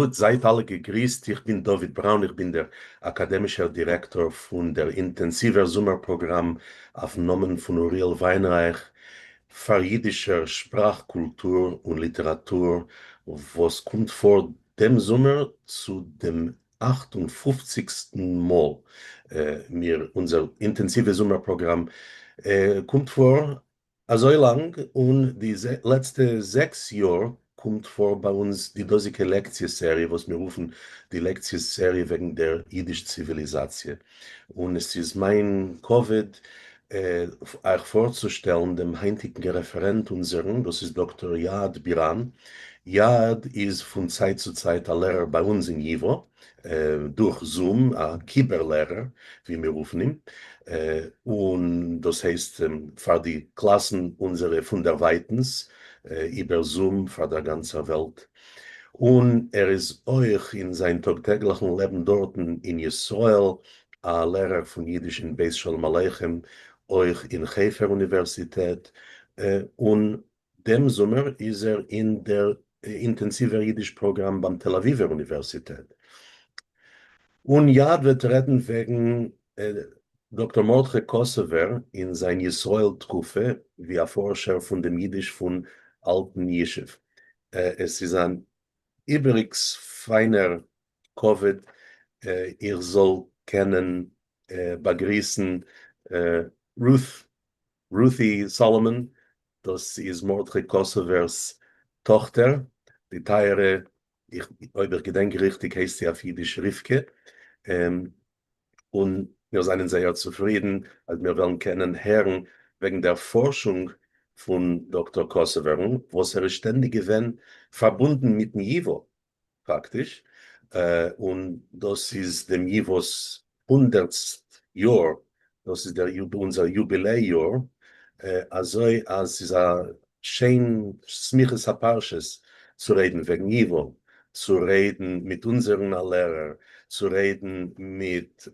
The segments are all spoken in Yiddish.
גוט, זייט אלע געגריסט, איך בין דוד בראון, איך בין דער אקאדעמישער דירעקטאר פון דער אינטענסיווער זומער פראגראם אויפן נאמען פון אוריאל וויינרייך פאר אידישער שפראך, קולטור און ליטעראטור, וואס קומט פאר דעם זומער צו דעם אכט און פופציגסטן מאל. מיר, אונזער אינטענסיווע זומער פראגראם קומט פאר אזוי לאנג, און די לעצטע 6 יאר קומט פאר ביי אונז די דאזיגע לעקציע סעריע וואס מיר רופן די לעקציע סעריע וועגן דער אידיש ציוויליזאציע, און עס איז מיין כבוד אייך פארצושטעלן דעם היינטיגן רעפערענט אונזערן, דאס איז דאקטאר יעד ביראן. יעד איז פון צייט צו צייט א לערער ביי אונז אין ייווא, דורך זום, א קיבער לערער ווי מיר רופן אים, און דאס הייסט פאר די קלאסן אונזערע פון דערווייטנס איבער זום פאר דער גאנצער וועלט, און ער איז אויך אין זיין טאג טעגליכן לעבן דארטן אין ישראל א לערער פון אידיש אין בית שלום עליכם, אויך אין חיפה'ר אוניווערסיטעט, און דעם זומער איז ער אין דער אינטענסיווער יידיש פראגראם ביים תל אביב'ער אוניווערסיטעט. און יעד וועט רעדן וועגן דאקטאר מרדכי קאסאווער אין זיין ישראל תקופה ווי א פארשער פון דעם יידיש פון אלטן ישוב. עס איז אן איבעריגס פיינער כבוד איך זאל קענען באגריסן רות רותי סאלאמאן, דאס איז מרדכי קאסאווער'ס טאכטער, די טייערע, איך, אויב איך געדענק ריכטיג הייסט זי אויף אידיש רבקה, און מיר זענען זייער צופרידן אז מיר וועלן קענען הערן וועגן דער פארשונג פון דאקטאר קאסאווער'ן, וואס ער איז שטענדיג געווען פארבונדן מיטן ייווא, פאקטיש, און דאס איז דעם ייווא'ס הונדערטסט יאר, דאס איז דער אונזער יוביליי יאר, אזוי אז ס'איז א שיין סמיכות הפרשות צו רעדן וועגן ייווא, צו רעדן מיט אונזערן א לערער, צו רעדן מיט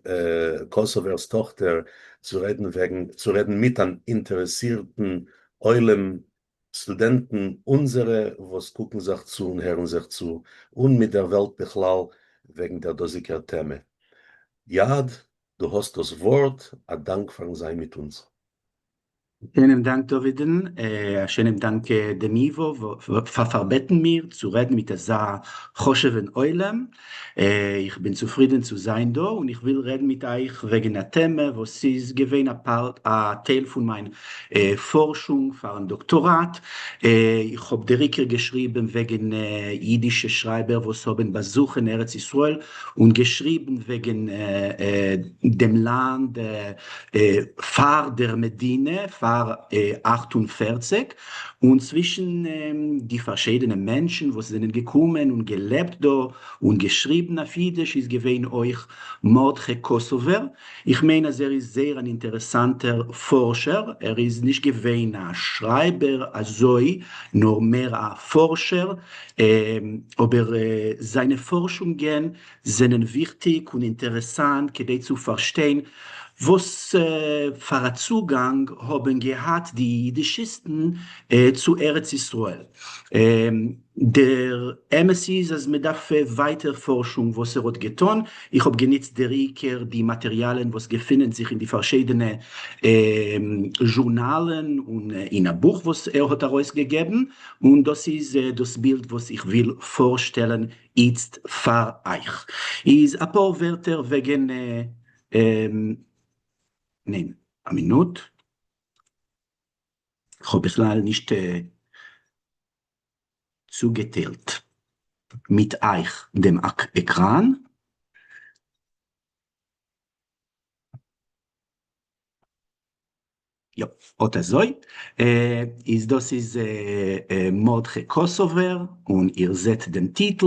קאסאווער'ס טאכטער, צו רעדן וועגן, צו רעדן מיט אן אינטערעסירטן עולם סטודענטן אונדזערע, וואָס קוקן זיך צו און הערן זיך צו, און מיט דער וועלט בכלל, וועגן דער דאָזיקער טעמע. יעד, דו האָסט דאָס וואָרט. אַ דאַנק פֿאַרן זײַן מיט אונדז. א שענעם דאנק דוד'ן, א שענעם דאנק דעם ייווא פאר פארבעטן מיר צו רעדן מיט אזא חשוב'ן עולם. איך בין צופרידען צו זיין דא און איך וויל רעדן מיט אייך וועגן א טעמע וואס איז געווען א part א טייל פון מיין פארשונג פארן דאקטאראט. איך האב דער עיקר געשריבען וועגן אידישע שרייבער וואס האבען באזוכען ארץ ישראל און געשריבען וועגן דעם לאנד פאר דער מדינה פאר 48, און צווישן די פארשיידענע מענטשן וואס זענען געקומען און געלעבט דא און געשריבן אויף אידיש איז געווען אויך מרדכי קאסובער. איך מיין אז ער איז זייער אן אינטערעסאנטער פארשער, ער איז נישט געווען א שרייבער אזוי, נאר מער א פארשער, אבער זיינע פארשונגען זענען וויכטיג און אינטערעסאנט כדי צו פארשטיין וואס פאר א צוגאנג האבן געהאט די אידישיסטן צו ארץ ישראל. דער אמת איז אז מען דארף ווייטער פארשונג וואס ער האט געטון, איך האב גענוצט דער עיקר די מאטעריאלען וואס געפינען זיך אין די פארשידענע זשורנאלען און אין א בוך וואס ער האט ארויסגעגעבן, און דאס איז דאס בילד וואס איך וויל פארשטעלען איצט פאר אייך. איז אפאר ווערטער וועגן ניין, א מינוט. כ'האב בכלל נישט צוגעטיילט מיט אייך דעם עקראן. יא, אט אזוי. איז דאס איז מרדכי קאסובער, און איר זעט דעם טיטל,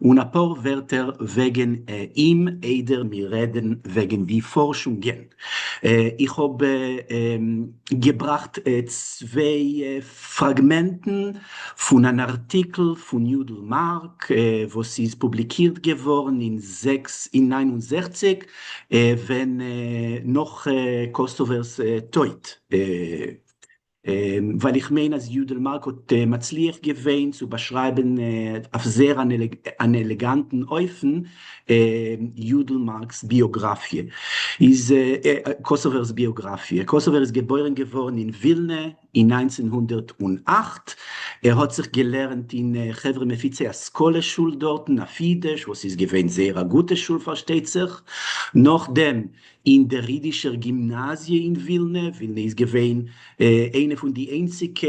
און אפאר ווערטער וועגן אים איידער מיר רעדן וועגן די פארשונגען. איך האב געבראכט צוויי פראגמענטן פון אן ארטיקל פון יודל מארק וואס איז פובליקירט געווארן אין זעקס אין 69 ווען נאך קאסובער'ס טויט. ווייל איך מיין אז יודל מארק האט מצליח געווען צו באשרייבן אויף זייער אן עלעגאנטן אופן יודל מארק'ס ביאגראפיע, איז קאסאווער'ס ביאגראפיע. קאסאווער איז געבוירן געווארן אין ווילנע אין 1908, ער האט זיך געלערנט אין חברה מפיצי השכלה שול דארטן אויף אידיש, וואס איז געווען זייער א גוטע שול פארשטייט זיך, נאכדעם אין דער אידישער גימנאזיע אין ווילנע, ווילנע איז געווען איינע פון די איינציגע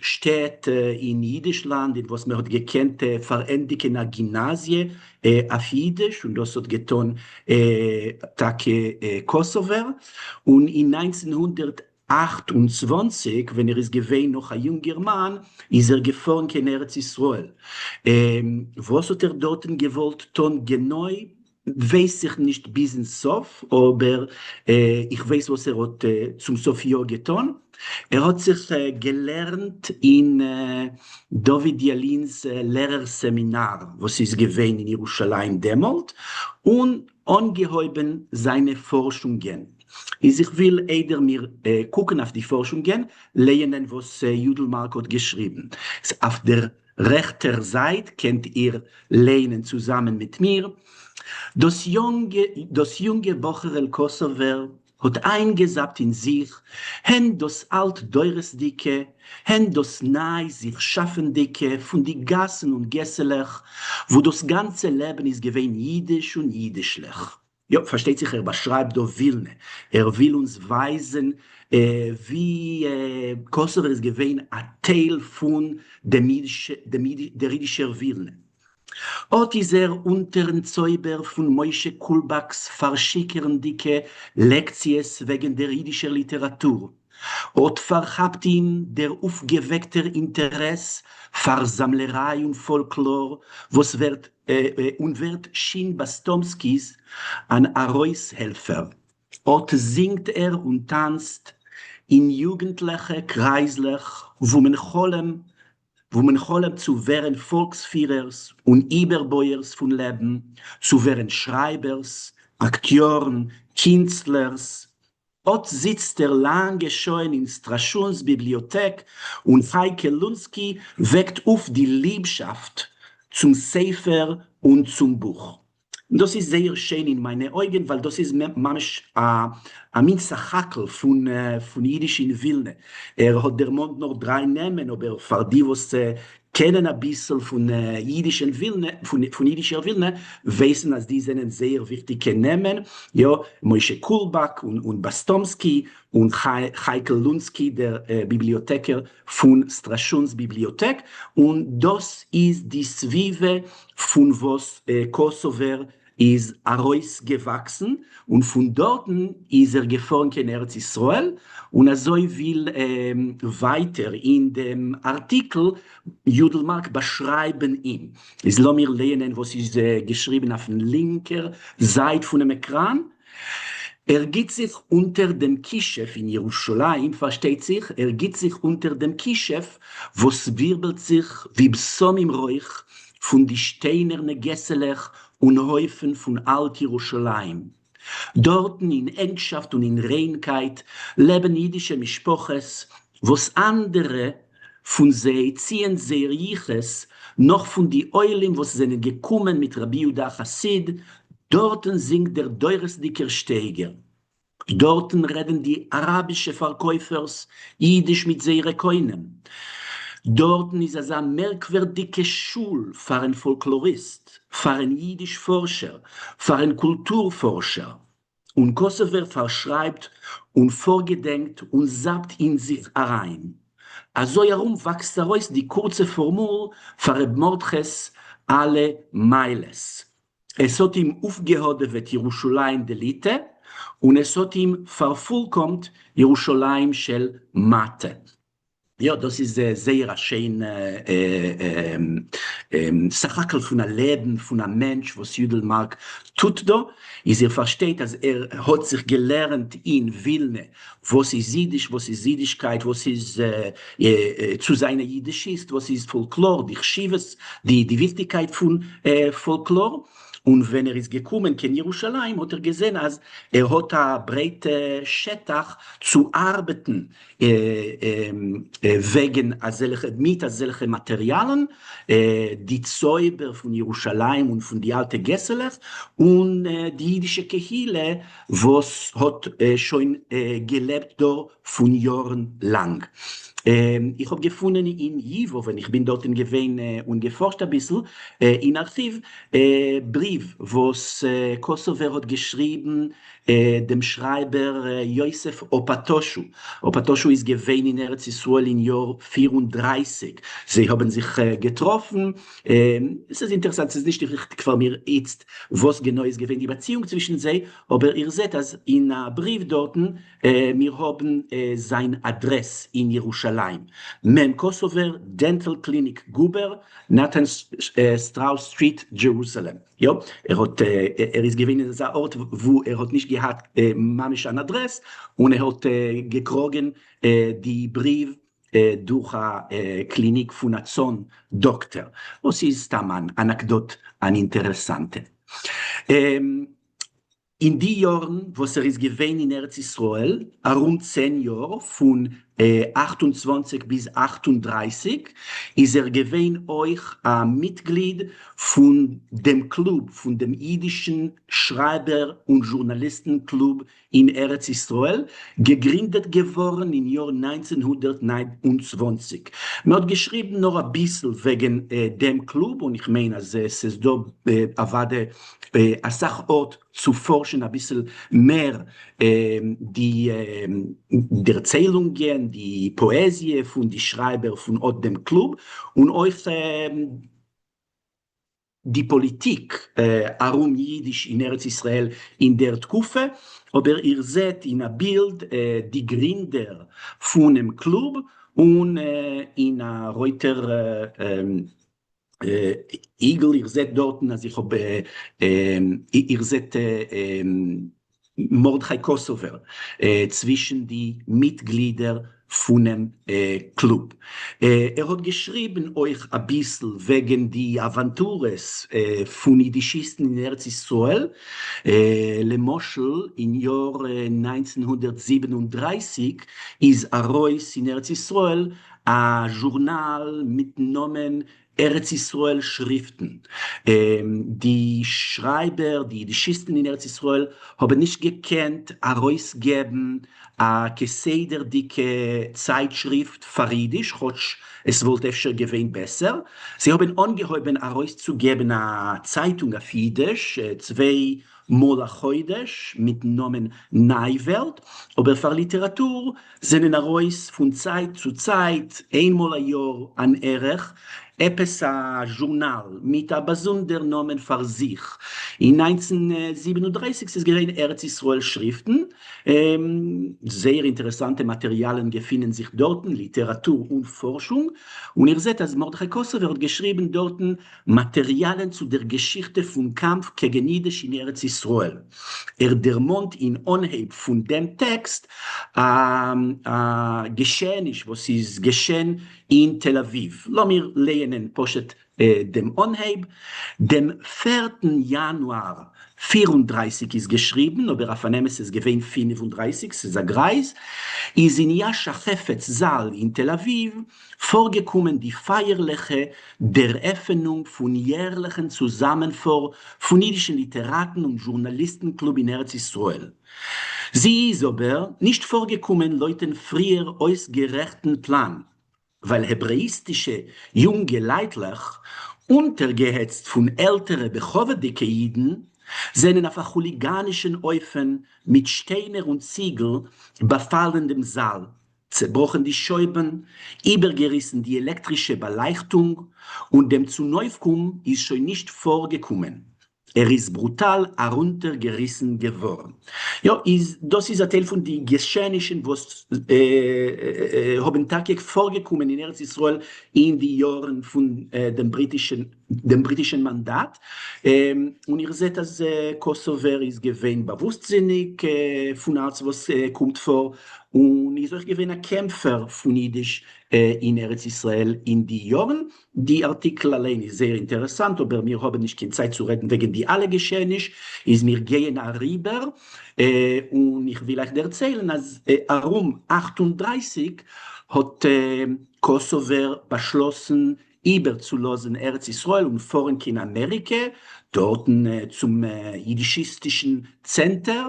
שטעט אין אידישלאנד אין וואס מען האט געקענט פארענדיגען א גימנאזיע אויף אידיש, און דאס האט געטאן טאקע קאסאווער, און אין 1928 ווען ער איז געווען נאך א יונגערמאן איז ער געפארן קיין ארץ ישראל, וואס האט ער דארטן געוואלט טון גענוי ווייס איך נישט ביזן סוף, אבער איך ווייס וואס ער האט צום סוף יא געטון, ער האט זיך געלערנט אין דוד ילין'ס לערער סעמינאר וואס איז געווען אין ירושלים דעמאלט, און אנגעהויבן זיינע פארשונגען. איז איך וויל איידער מיר קוקן אויף די פארשונגען, לייענען וואס יודל מארק האט געשריבן. אויף דער רעכטער זייט קענט איר ליינען צוזאמען מיט מיר. דאס דאס יונגע בחור'ל קאסאווער האט איינגעזאפט אין זיך הן דאס אלט דורות'דיגע, הן דאס ניי זיך שאפענדיגע פון די גאסן און געסעלעך, וואו דאס גאנצע לעבן איז געווען אידיש און אידישלעך. יא, פארשטייט זיך ער באשרייבט דא ווילנע, ער וויל אונז ווייזען ווי קאסאווער איז געווען א טייל פון דעם דער אידישער ווילנע. אט איז ער אונטערן צויבער פון משה קולבאק'ס פארשיכורנדיקע לעקציעס וועגן דער אידישער ליטעראטור, אט פארכאפט אים דער אויפגעוועקטער אינטערעס פאר זאמלעריי און פאלקלאר וואס ווערט און ווערט שין באסטאמסקי'ס אן ארויסהעלפער. אט זינגט ער און טאנצט אין יוגנטליכע קרייזלעך וואו מען חלומ'ט וואו מען חלומ'ט צו ווערן פאלקס-פירערס און איבערבויערס פון לעבן, צו ווערן שרייבערס, אקטיארן, קינצלערס. אָט זיצט ער לאַנגע שעהן אין סטראַשונס ביבליאָטעק און חייקל לונסקי וועקט אויף די ליבשאַפט צום ספר און צום בוך. דאָס איז זייער שיין אין מיינע אויגן ווייל דאָס איז ממש אַ מין סך הכל פון פון יידיש אין ווילנע. ער האָט דערמאָנט נאָר דריי נעמען אָבער פאַר די וואָס קענען אביסל פון אידישען ווילנע, פון אידישער ווילנע, ווייסן אז די זענען זייער וויכטיגע נעמען, יא, משה קולבאק און באסטאמסקי און חייקל לונסקי דער ביבליאטעקער פון סטראשונס ביבליאטעק, און דאס איז די סביבה פון וואס קאסובער איז ארויסגעוואקסן, און פון דארטן איז ער געפארן קיין ארץ ישראל, און אזוי וויל ווייטער אין דעם ארטיקל יודל מארק באשרייבן אים. איז לאמיר לייענען וואס איז געשריבן אויפן לינקער זייט פונעם עקראן. ער גיט זיך אונטער דעם כישוף אין ירושלים, פארשטייט זיך, ער גיט זיך אונטער דעם כישוף וואס ווירבלט זיך ווי בשמים רויך פון די שטיינערנע געסעלעך און הויפן פון אלט ירושלים. דארטן אין ענגשאפט און אין ריינקייט לעבן אידישע משפחות וואס אנדערע פון זיי ציען זייער יחוס נאך פון די עולים וואס זענען געקומען מיט רבי יהודה החסיד, דארטן זינגט דער דורות'דיגער שטייגער. דארטן רעדן די אראבישע פארקויפערס אידיש מיט זייערע קונים. דארטן איז אזא מערקווערדיגע שול פאר'ן פאלקלאריסט, פאר'ן אידיש פארשער, פאר'ן קולטור פארשער. און קאסובער פארשרייבט און פארגעדענקט און זאפט אין זיך אריין. אזוי ארום וואקסט ארויס די קורצע פארמול פאר ר' מרדכי'ס אלע מעלות. עס האט אים אויפגעהאדעוועט ירושלים דליטא, און עס האט אים פארפולקאמט ירושלים של מטה. יא, דאס איז זייער א שיין סך הכל פון א לעבן פון א מענטש וואס יודל מארק טוט דא, איז איר פארשטייט אז ער האט זיך געלערנט אין ווילנע וואס איז אידיש, וואס איז אידישקייט, וואס איז צו זיין א אידישיסט, וואס איז פאלקלאר, די חשיבות, די וויכטיגקייט פון פאלקלאר. און ווען ער איז געקומען קיין ירושלים האט ער געזען אז ער האט א ברייטע שטח צו ארבעטן וועגן אזעלכע מיט אזעלכע מאטעריאלן, די צויבער פון ירושלים און פון די אלטע געסעלעך, און די אידישע קהילה וואס האט שוין געלעבט דא פון יארן לאנג. איך האב געפונען אין ייווא ווען איך בין דארטן געווען און געפארשט אביסל אין ארכיוו בריוו וואס קאסובער האט געשריבן דעם שרייבער יוסף אפאטאשו. אפאטאשו איז געווען אין ארץ ישראל אין יאר 34, זיי האבן זיך געטראפן, עס איז אינטערעסאנט, ס'איז נישט וויכטיג פאר מיר איצט וואס גענוי איז געווען די באציאונג צווישן זיי, אבער איר זעט אז אין א בריוו דארטן מיר האבן זיין אדרעס אין ירושלים, מ. קאסובער, dental clinic גובר, נתן שטראוס street, Jerusalem. יא, ער האט, ער איז געווען אין אזא ארט וואו ער האט נישט געהאט ממש אן אדרעס, און ער האט געקראגן די בריוו דורך א קליניק פון א צאן דאקטער, וואס איז סתם אן אנעקדאט אן אינטערעסאנטע. אין די יארן וואס ער איז געווען אין ארץ ישראל, ארום 10 יאר, פון 28 ביז 38, איז ער געווען אויך א מיטגליד פון דעם קלוב, פון דעם אידישן שרייבער און זשורנאליסטן קלוב אין ארץ ישראל, געגרינדעט געווארן אין יאר 1929. מען האט געשריבן נאר אביסל וועגן דעם קלוב, און איך מיין אז עס איז דא אוודאי אסאך ארט צו פארשן אביסל מער די דערציילונגען, די פאעזיע פון די שרייבער פון אט דעם קלוב, און אויך די פאליטיק ארום אידיש אין ארץ ישראל אין דער תקופה, אבער איר זעט אין א בילד די גרינדער פונעם קלוב, און אין א רויטער עיגול, איר זעט דארטן אז איך האב, איר זעט מרדכי קאסובער צווישן די מיטגלידער פונעם קלוב. ער האט געשריבן אויך אביסל וועגן די אוואנטורעס פון אידישיסטן אין ארץ ישראל, למשל אין יאר 1937 איז ארויס אין ארץ ישראל א זשורנאל מיטן נאמען ארץ ישראל שריפטן. די שרייבער, די אידישיסטן אין ארץ ישראל האבן נישט געקענט ארויסגעבן א כסדר'דיגע צייטשריפט פאר אידיש, כאטש עס וואלט אפשר געווען בעסער. זיי האבן אנגעהויבן ארויסצוגעבן א צייטונג אויף אידיש צוויי מאל א חודש מיטן נאמען ניי וועלט, אבער פאר ליטעראטור זענען ארויס פון צייט צו צייט, איינמאל א יאר אן ערך, עפעס א זשורנאל מיט א באזונדער נאמען פאר זיך. אין 1937 ס'איז געווען ארץ ישראל שריפטן, זייער אינטערעסאנטע מאטעריאלן געפינען זיך דארטן, ליטעראטור און פארשונג, און איר זעט אז מרדכי קאסובער האט געשריבן דארטן מאטעריאלן צו דער געשיכטע פון קאמף קעגן אידיש אין ארץ ישראל. ער דערמאנט אין אנהייב פון דעם טעקסט א געשעעניש וואס איז געשען אין תל אביב. לאמיר לייענען פשוט דעם אנהייב. דעם פערטן יאנואר 34 איז געשריבן, אבער אויף אן אמת איז געווען 35, ס'איז א גרייז, איז אין יאשע חפץ זאל אין תל אביב פארגעקומען די פייערליכע דערעפענונג פון יערליכן צוזאמענפאר פון אידישן ליטעראטן און זשורנאליסטן קלוב אין ארץ ישראל. זי איז אבער נישט פארגעקומען לויטן פריער אויסגערעכטן פלאן, ווייל העברעאיסטישע יונגע לייטלעך, אונטערגעהעצט פון עלטערע בכבוד'דיגע אידן, זענען אויף א כוליגאנישן אופן מיט שטיינער און ציגל באפאלן דעם זאל, צעבראכן די שויבן, איבערגעריסן די עלעקטרישע באלייכטונג, און דעם צונויפקום איז שוין נישט פארגעקומען. ער איז ברוטאל ארונטערגעריסן געווארן. יא, איז דאס איז א טייל פון די געשעענישן וואס האבן טאקע פארגעקומען אין ארץ ישראל אין די יארן פון דעם בריטישן דעם בריטישן מאנדאט, און איר זעט אז קאסובער איז געווען באוואוסטזיניג פון אלץ וואס קומט פאר. און איז אויך געווען א קעמפער פון אידיש אין ארץ ישראל אין די יארן. די ארטיקל אליין איז זייער אינטערעסאנט אבער מיר האבן נישט קיין צייט צו רעדן וועגן די אלע געשעעניש, איז מיר גייען אריבער און איך וויל אייך דערציילן אז ארום 38 האט קאסובער באשלאסן איבערצולאזן ארץ ישראל און פארן קיין אמעריקע, דארטן צום יידישיסטישן צענטער.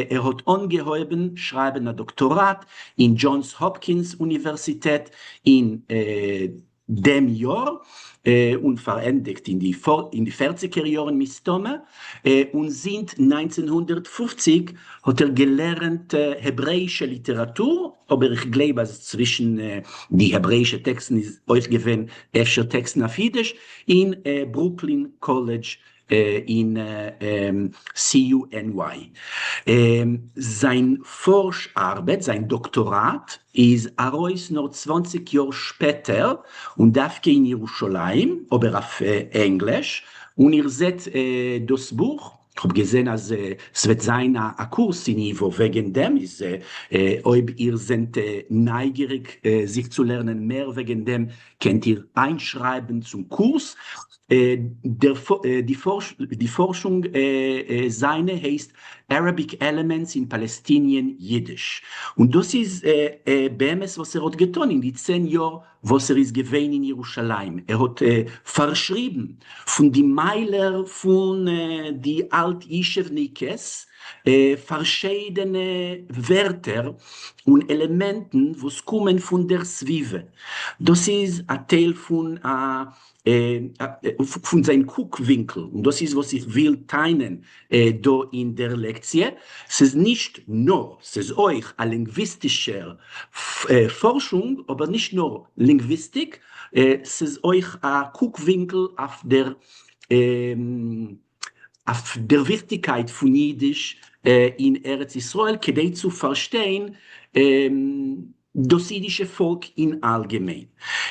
ער האט אנגעהויבן שרייבן א דאקטאראט אין דזשאנס האפקינס אוניווערסיטעט אין דעם יאר, און פארענדיגט אין די פערציגער יארן מסתמא, און זינט 1950 האט ער געלערנט העברעאישע ליטעראטור, אבער איך גלייב אז צווישן די העברעאישע טעקסטן איז אויך געווען אפשר טעקסטן אויף אידיש, אין ברוקלין קאלעדזש אין CUNY. זיין פארש ארבעט, זיין דאקטאראט, איז ארויס נאר 20 יאר שפעטער, און דווקא אין ירושלים, אבער אויף ענגליש, און איר זעט דאס בוך, כ'האב געזען אז ס'וועט זיין א קורס אין ייווא וועגן דעם, איז אויב איר זענט נייגעריג זיך צו לערנען מער וועגן דעם קענט איר איינשרייבן צום קורס. די פארשונג זיינע הייסט Arabic Elements in Palestinian Yiddish, און דאס איז באמת וואס ער האט געטון אין די 10 יאר וואס ער איז געווען אין ירושלים, ער האט פארשריבן פון די מיילער פון די אלט ישוב'ניקעס פארשיידענע ווערטער און עלעמענטן וואס קומען פון דער סביבה. דאס איז א טייל פון א פון זיין קוק ווינקל, און דאס איז וואס איך וויל טענה'ן דא אין דער לעקציע, ס'איז נישט נאר, ס'איז אויך א לינגוויסטישער פארשונג, אבער נישט נאר לינגוויסטיק, ס'איז אויך א קוק ווינקל אויף דער אויף דער וויכטיגקייט פון אידיש אין ארץ ישראל כדי צו פארשטיין דאס אידישע פאלק אין אלגעמיין.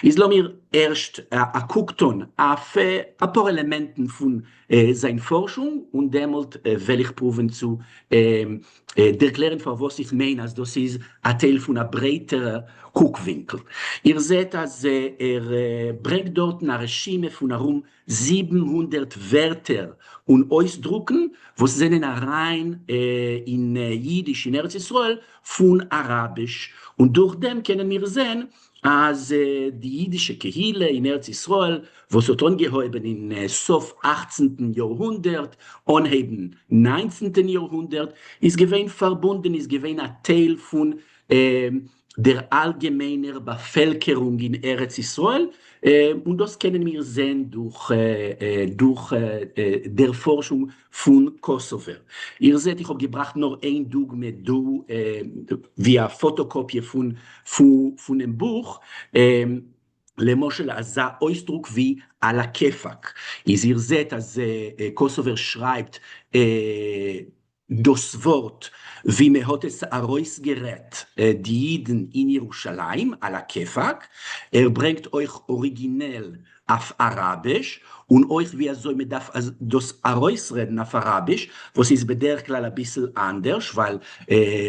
איז לאמיר ערשט א קוק טון אויף אפאר עלעמענטן פון זיין פארשונג, און דעמאלט וועל איך פרואוון צו דערקלערן פארוואס איך מיין אז דאס איז א טייל פון א ברייטערע קוק ווינקל. איר זעט אז ער ברענגט דארטן א רשימה פון ארום 700 ווערטער און אויסדרוקן וואס זענען אריין אין אידיש אין ארץ ישראל פון אראביש, און דורך דעם קענען מיר זען אז די אידישע קהילה אין ארץ ישראל וואס האט אנגעהויבן אין סוף אכצנטן יאר-הונדערט, אנהייבן ניינצנטן יאר-הונדערט, איז געווען פארבונדן, איז געווען א טייל פון דער אלגעמיינער באפעלקערונג אין ארץ ישראל, און דאס קענען מיר זען דורך דער פארשונג פון קאסובער. איר זעט איך האב געבראכט נאר איין דוגמא דא ווי א פאטאקאפיע פונעם בוך, למשל אזא אויסדרוק ווי על הכיפאק, איז איר זעט אז קאסובער שרייבט דאס ווארט ווי מען האט עס ארויסגערעדט די אידן אין ירושלים על הכיפאק, ער ברענגט אויך אריגינעל אויף אראביש, און אויך ווי אזוי מען דארף דאס ארויסרעדן אויף אראביש, וואס איז בדרך כלל אביסל אנדערש, ווייל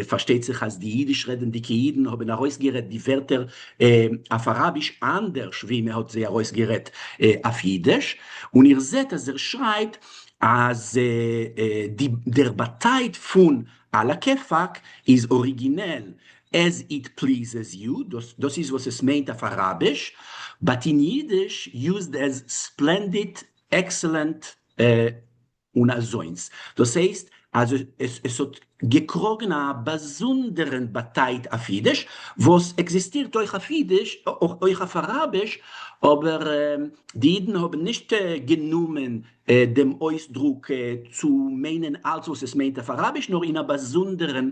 פארשטייט זיך אז די אידיש רעדענדיגע אידן האבן ארויסגערעדט די ווערטער אויף אראביש אנדערש ווי מען האט זיי ארויסגערעדט אויף אידיש, און איר זעט אז ער שרייבט אז דער באטייט פון על הכיפאק איז אריגינעל as it pleases you, דאס איז וואס עס מיינט אויף אראביש, but in Yiddish used as splendid, excellent און אזוינס. דאס הייסט אז עס האט געקראגן א באזונדערן באטייט אויף אידיש, וואס עקזיסטירט אויך אויף אידיש, אויך אויף אראביש, אבער די אידן האבן נישט גענומען דעם אויסדרוק צו מיינען אלץ וואס עס מיינט אויף אראביש, נאר אין א באזונדערן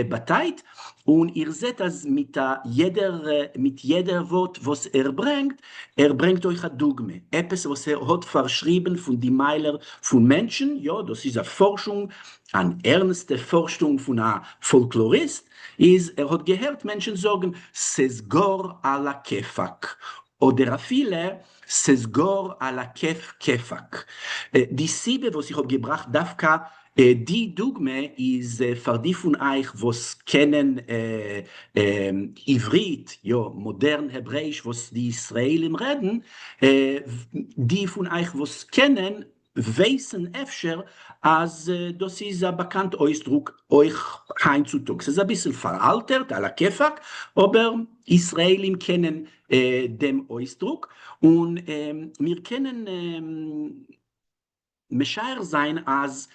באטייט, און איר זעט אז מיט א יעדער מיט יעדער ווארט וואס ער ברענגט, ער ברענגט אויך א דוגמא, עפעס וואס ער האט פארשריבן פון די מיילער פון מענטשן, יא דאס איז א פארשונג, אן ערנסטע פארשונג פון א פאלקלאריסט, איז ער האט געהערט מענטשן זאגן ס'איז גאר על הכיפאק, אדער אפילו ס'איז גאר על הכיף כיפאק. די סיבה וואס איך האב געבראכט דווקא די דוגמא איז פאר די פון אייך וואס קענען עברית, יא, מאדערן העברעיש וואס די ישראלים רעדן, די פון אייך וואס קענען ווייסן אפשר אז דאס איז א באקאנט אויסדרוק אויך היינט צוטאגס, ס'איז אביסל פאראלטערט, על הכיפאק, אבער ישראלים קענען דעם אויסדרוק, און מיר קענען משער זיין אז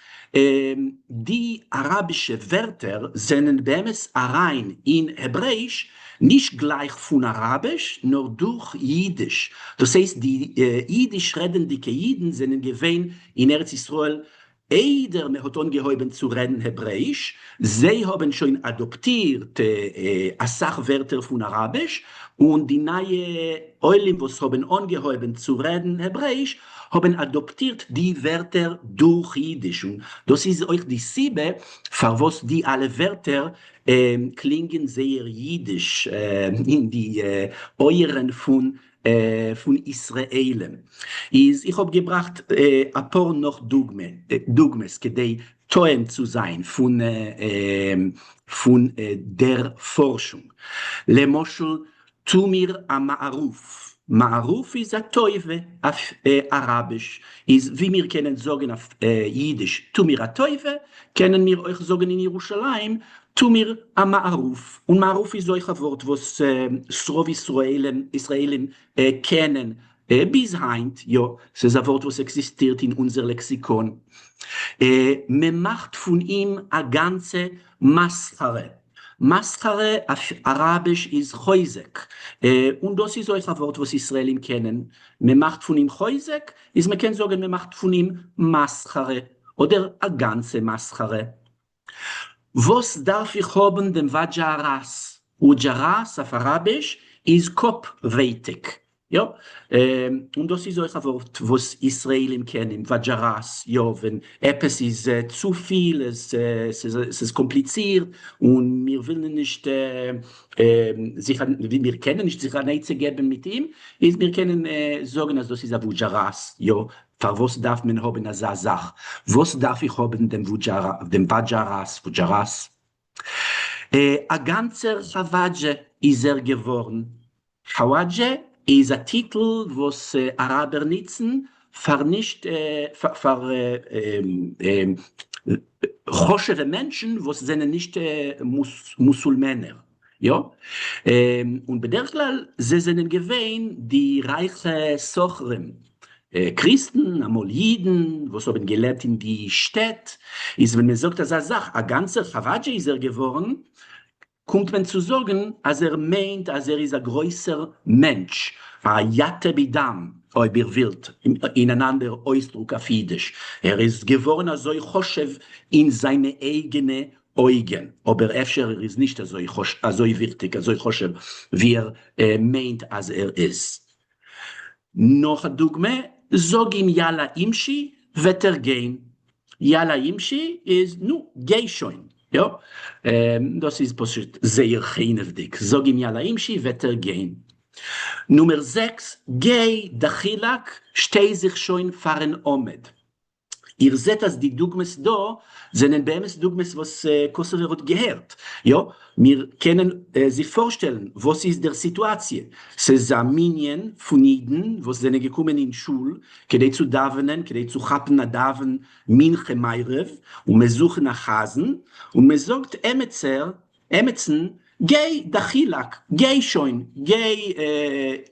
די אראבישע ווערטער זענען באמת אריין אין העברעיש נישט גלייך פון אראביש נאר דורך אידיש, דאס הייסט די אידיש רעדענדיגע אידן זענען געווען אין ארץ ישראל איידער מען האט אנגעהויבן צו רעדן העברעיש, זיי האבן שוין אדאפטירט אסאך ווערטער פון אראביש, און די נייע עולים וואס האבן אנגעהויבן צו רעדן העברעיש האבן אדאפטירט די ווערטער דורך אידיש, און דאס איז אויך די סיבה פארוואס די אלע ווערטער קלינגען זייער אידיש אין די אויערן פון פון ישראלים. איז איך האב געבראכט אפאר נאך דוגמאות כדי טועם צו זיין פון פון דער פארשונג. למשל טו מיר א מערוף, מערוף איז א טובה אויף אראביש, איז ווי מיר קענען זאגן אויף אידיש טו מיר א טובה, קענען מיר אויך זאגן אין ירושלים טו מיר א מערוף, און מערוף איז אויך א ווארט וואס ס'רוב ישראלים קענען ביז היינט, יא, ס'איז א ווארט וואס עקזיסטירט אין אונזער לעקסיקאן. מען מאכט פון אים א גאנצע מסחרה. מסחרה אויף אראביש איז חוזק, און דאס איז אויך א ווארט וואס ישראלים קענען. מען מאכט פון אים חוזק, איז מען קען זאגן מען מאכט פון אים מסחרה, אדער א גאנצע מסחרה. וואס דארף איך האבן דעם וואדזשא ראס? וואדזשא ראס אויף אראביש איז קאפ ווייטאג, יא, און דאס איז אויך א ווארט וואס ישראלים קענען, וואדזשא ראס, יא, ווען עפעס איז צופיל, עס איז קאמפליצירט, און מיר ווילן נישט זיך, מיר קענען נישט זיך אן עצה געבן מיט אים, איז מיר קענען זאגן אז דאס איז א וואדזשא ראס, יא, פארוואס דארף מען האבן אזא זאך? וואס דארף איך האבן דעם וואדזשאראס, וואדזשאראס? א גאנצער כאוואדזשע איז ער געווארן. כאוואדזשע איז א טיטל וואס אראבער ניצן פאר נישט פאר חשוב'ע מענטשן וואס זענען נישט מוסולמענער. יא, און בדרך כלל זיי זענען געווען די רייכע סוחרים, קריסטן, אמאל אידן, וואס האבן געלעבט אין די שטעט, איז ווען מען זאגט אזא זאך, א גאנצער כאוואדזשע איז ער געווארן, קומט מען צו זאגן אז ער מיינט אז ער איז א גרויסער מענטש, א יתה בדם, אויב איר ווילט, אין אן אנדער אויסדרוק אויף אידיש, ער איז געווארן אזוי חשוב אין זיינע אייגענע אויגען, אבער אפשר ער איז נישט אזוי אזוי וויכטיג אזוי חשוב ווי ער מיינט אז ער איז. נאך א דוגמא, זאג אים יאללה אימשי וועט ער גיין. יאללה אימשי איז נו גיי שוין, יא, דאס איז פשוט זייער חנעוודיג, זאג אים יאללה אימשי וועט ער גיין. נומער זעקס, גיי דחילק שטיי זיך שוין פארן עמוד. איר זעט אז די דוגמאות דא זענען באמת דוגמאות וואס קאסובער האט געהערט, יא, מיר קענען זיך פארשטעלן וואס איז דער סיטואציע, ס'איז א מנין פון אידן וואס זענען געקומען אין שול כדי צו דאווענען, כדי צו כאפן א דאווען מנחה מעריב, און מען זוכן א חזן, און מען זאגט עמעצער עמעצן, גיי דחילק, גיי שוין, גיי,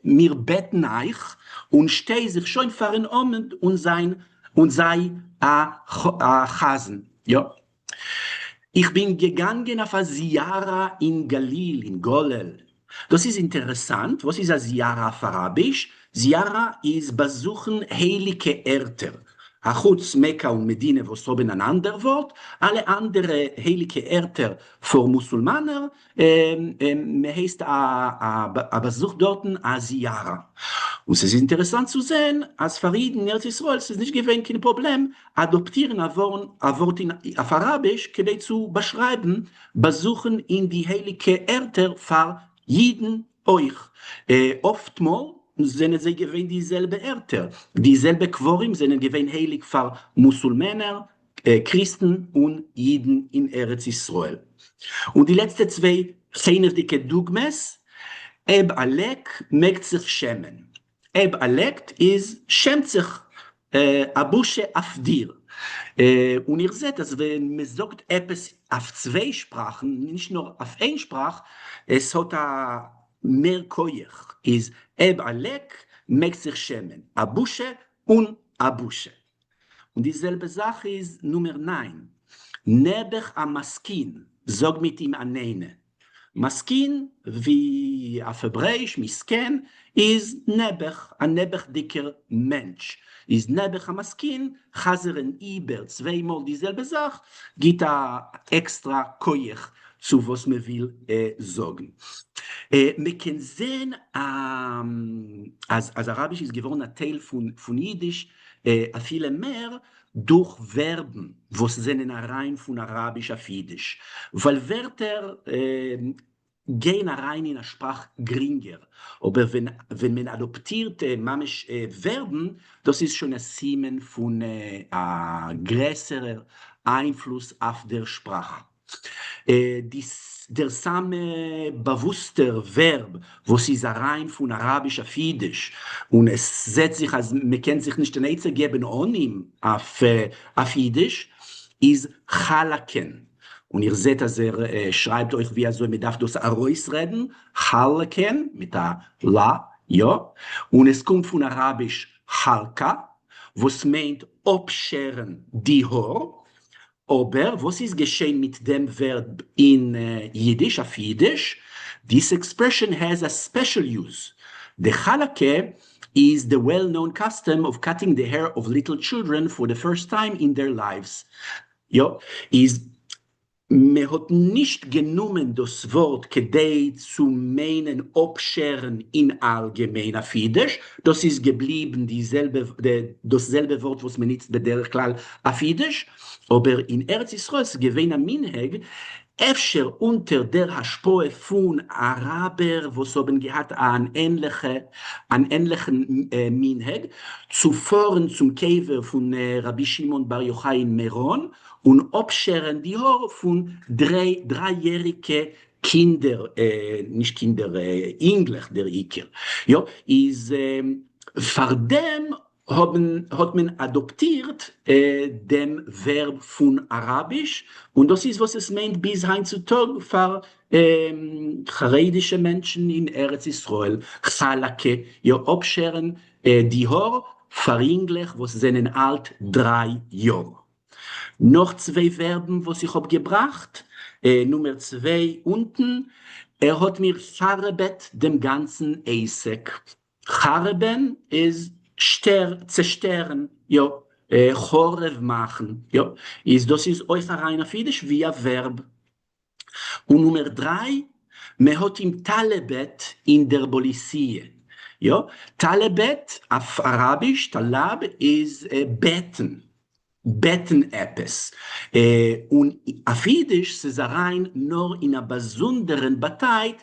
מיר בעטן אייך, און שטיי זיך שוין פארן עמוד און זיין און זיי א חזן. יא. איך בין געגאנגען אויף א זיארה אין גליל, אין גולל. דאס איז אינטערעסאנט, וואס איז א זיארה אויף אראביש? זיארה איז באזוכן הייליגע ערטער. אחוץ מעקא און מדינה וואס האבן אן אנדער ווארט, אלע אנדערע הייליגע ערטער פאר מוסולמענער, מ'הייסט א באזוך דארטן א זיארה. און ס'איז אינטערעסאנט צו זען אז פאר אידן אין ארץ ישראל ס'איז נישט געווען קיין פראבלעם אדאפטירן א ווארט אויף אראביש כדי צו באשרייבן באזוכן אין די הייליגע ערטער פאר אידן אויך. אפטמאל זענען זיי געווען די זעלבע ערטער, די זעלבע קברים זענען געווען הייליג פאר מוסולמענער, קריסטן און אידן אין ארץ ישראל. און די לעצטע צוויי חנעוודיקע דוגמאות, אויב א לעק מעגט זיך שעמען. אויב א לעקט איז שעמט זיך א בושה אויף דיר. און איר זעט אז ווען מען זאגט עפעס אויף צוויי שפראכן, נישט נאר אויף איין שפראך, עס האט א מער כח, איז אויב א לעק מעגט זיך שעמען, א בושה און א בושה. און די זעלבע זאך איז נומער 9, נעבעך א מסכין, זאג מיט אים א נענע. מסכין, ווי אויף העברעיש מסכן, איז נעבעך, א נעבעכדיגער מענטש. איז נעבעך א מסכין, חזר'ן איבער צוויי מאל די זעלבע זאך, גיט א עקסטרא כח צו וואס מען וויל זאגן. מען קען זען אז אראביש איז געווארן א טייל פון אידיש אפילו מער דורך ווערבן וואס זענען אריין פון אראביש אויף אידיש, ווייל ווערטער גייען אריין אין א שפראך גרינגער, אבער ווען מען אדאפטירט ממש ווערבן, דאס איז שוין א סימן פון א גרעסערער איינפלוס אויף דער שפראך. דער סאמע באוואוסטער ווערב וואס איז אריין פון אראביש אויף אידיש, און עס זעט זיך אז מען קען זיך נישט אן עצה געבן אן אים אויף אידיש, איז חאלאקען. און איר זעט אז ער שרייבט אויך ווי אזוי מען דארף דאס ארויסרעדן, חאלאקען, מיט א ל, יא, און עס קומט פון אראביש חלקה, וואס מיינט אפשערן די האר, אבער וואס איז געשען מיט דעם ווערב אין אידיש אויף אידיש? This expression has a special use. The חלקה is the well known custom of cutting the hair of little children for the first time in their lives. יא, איז מען האט נישט גענומען דאס ווארט כדי צו מיינען אפשערן אין אלגעמיין אויף אידיש, דאס איז געבליבן די זעלבע דאס זעלבע ווארט וואס מען ניצט בדרך כלל אויף אידיש, אבער אין ארץ ישראל איז געווען א מנהג, אפשר אונטער דער השפעה פון אראבער וואס האבן געהאט אן ענליכע אן ענליכן מנהג, צו פארן צום קבר פון רבי שמעון בר יוחאי אין מירון און אפשערן די האר פון דריי יעריגע קינדער, נישט קינדער, אינגלעך דער עיקר, יא, איז פארדעם האבן האט מען אדאפטירט דעם ווערב פון אראביש, און דאס איז וואס עס מיינט ביז היינט צו טאג פאר חרדישע מענטשן אין ארץ ישראל, חאלאקע, יא, אפשערן די האר פאר אינגלעך וואס זענען אלט 3 יאר. נאך צוויי ווערבן וואס איך האב געבראכט, נומער 2 אונטן, ער האט מיר חרב'עט דעם גאנצן עסק. חרב'ען איז שטער, צעשטערן, יא, חרוב מאכן, יא, איז דאס איז אויך אריין אויף אידיש ווי א ווערב. און נומער 3, מען האט אים טאלעבעט אין דער בוליסיע. יא, טאלעבעט אויף אראביש, טאלאב, איז בעטן, בעטן עפעס. און אויף אידיש ס'איז אריין נאר אין א באזונדערן באטייט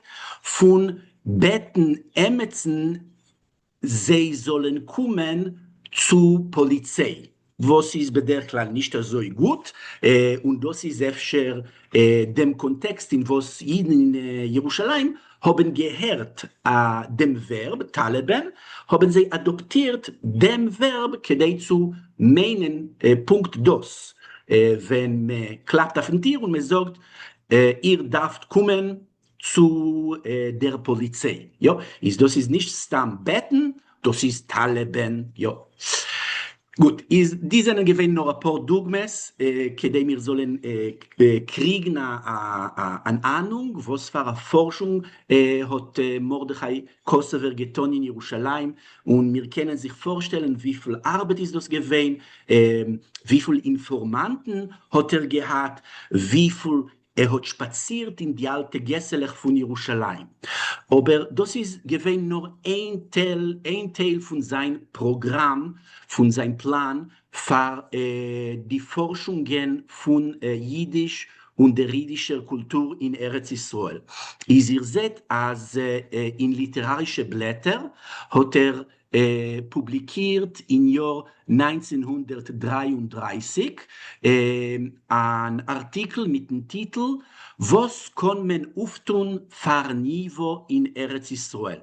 פון בעטן עמעצן זיי זאלן קומען צו פאליציי, וואס איז בדרך כלל נישט אזוי גוט, און דאס איז אפשר דעם קאנטעקסט אין וואס אידן אין ירושלים האבן געהערט דעם ווערב טאלעבען, האבן זיי אדאפטירט דעם ווערב כדי צו מיינען פונקט דאס, ווען מען קלאפט אויפן טיר און מען זאגט איר דארפט קומען צו דער פאליציי, יא, איז דאס איז נישט סתם בעטן, דאס איז טאלעבען, יא. גוט, איז די זענען געווען נאר אפאר דוגמאות כדי מיר זאלן קריגן אן אהנונג וואס פאר א פארשונג האט מרדכי קאסובער געטון אין ירושלים, און מיר קענען זיך פארשטעלן וויפיל ארבעט איז דאס געווען, וויפיל אינפארמאנטן האט ער געהאט, וויפיל ער האט שפאצירט אין די אלטע געסעלעך פון ירושלים, אבער דאס איז געווען נאר איין טייל, איין טייל פון זיין פראגראם, פון זיין פלאן פאר די פארשונגען פון אידיש און דער אידישער קולטור אין ארץ ישראל. איז איר זעט אז אין ליטערארישע בלעטער האט ער. פובליקירט אין יאר 1933 אן ארטיקל מיטן טיטל וואס קאן מען אויפטון פארן ייווא אין ארץ ישראל?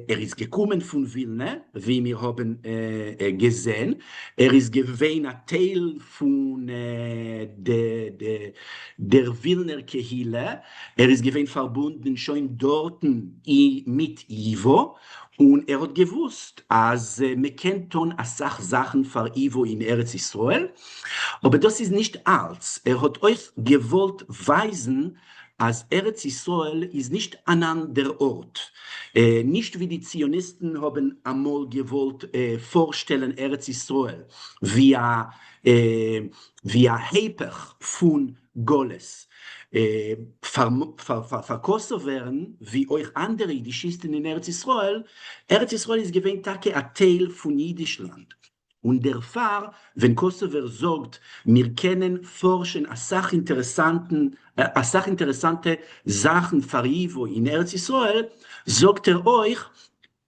ער איז געקומען פון ווילנע, ווי מיר האבן געזען, ער איז געווען א טייל פון דער ווילנער קהילה, ער איז געווען פארבונדן שוין דארטן מיט ייווא, און ער האט געוואוסט אז מען קען טון אסאך זאכן פאר ייווא אין ארץ ישראל, אבער דאס איז נישט אלץ, ער האט אויך געוואלט ווייזן אז ארץ ישראל איז נישט אן אנדער ארט, נישט ווי די ציוניסטן האבן אמאל געוואלט פארשטעלן ארץ ישראל ווי א ווי א היפך פון גלות. פאר קאסאווערן ווי אויך אנדערע אידישיסטן אין ארץ ישראל, ארץ ישראל איז געווען טאקע א טייל פון אידישלאנד, און דערפאר ווען קאסאווער זאגט מיר קענען פארשען אסאך אינטערעסאנטן אסאך אינטערעסאנטע זאכן פאר ייווא אין ארץ ישראל, זאגט ער אויך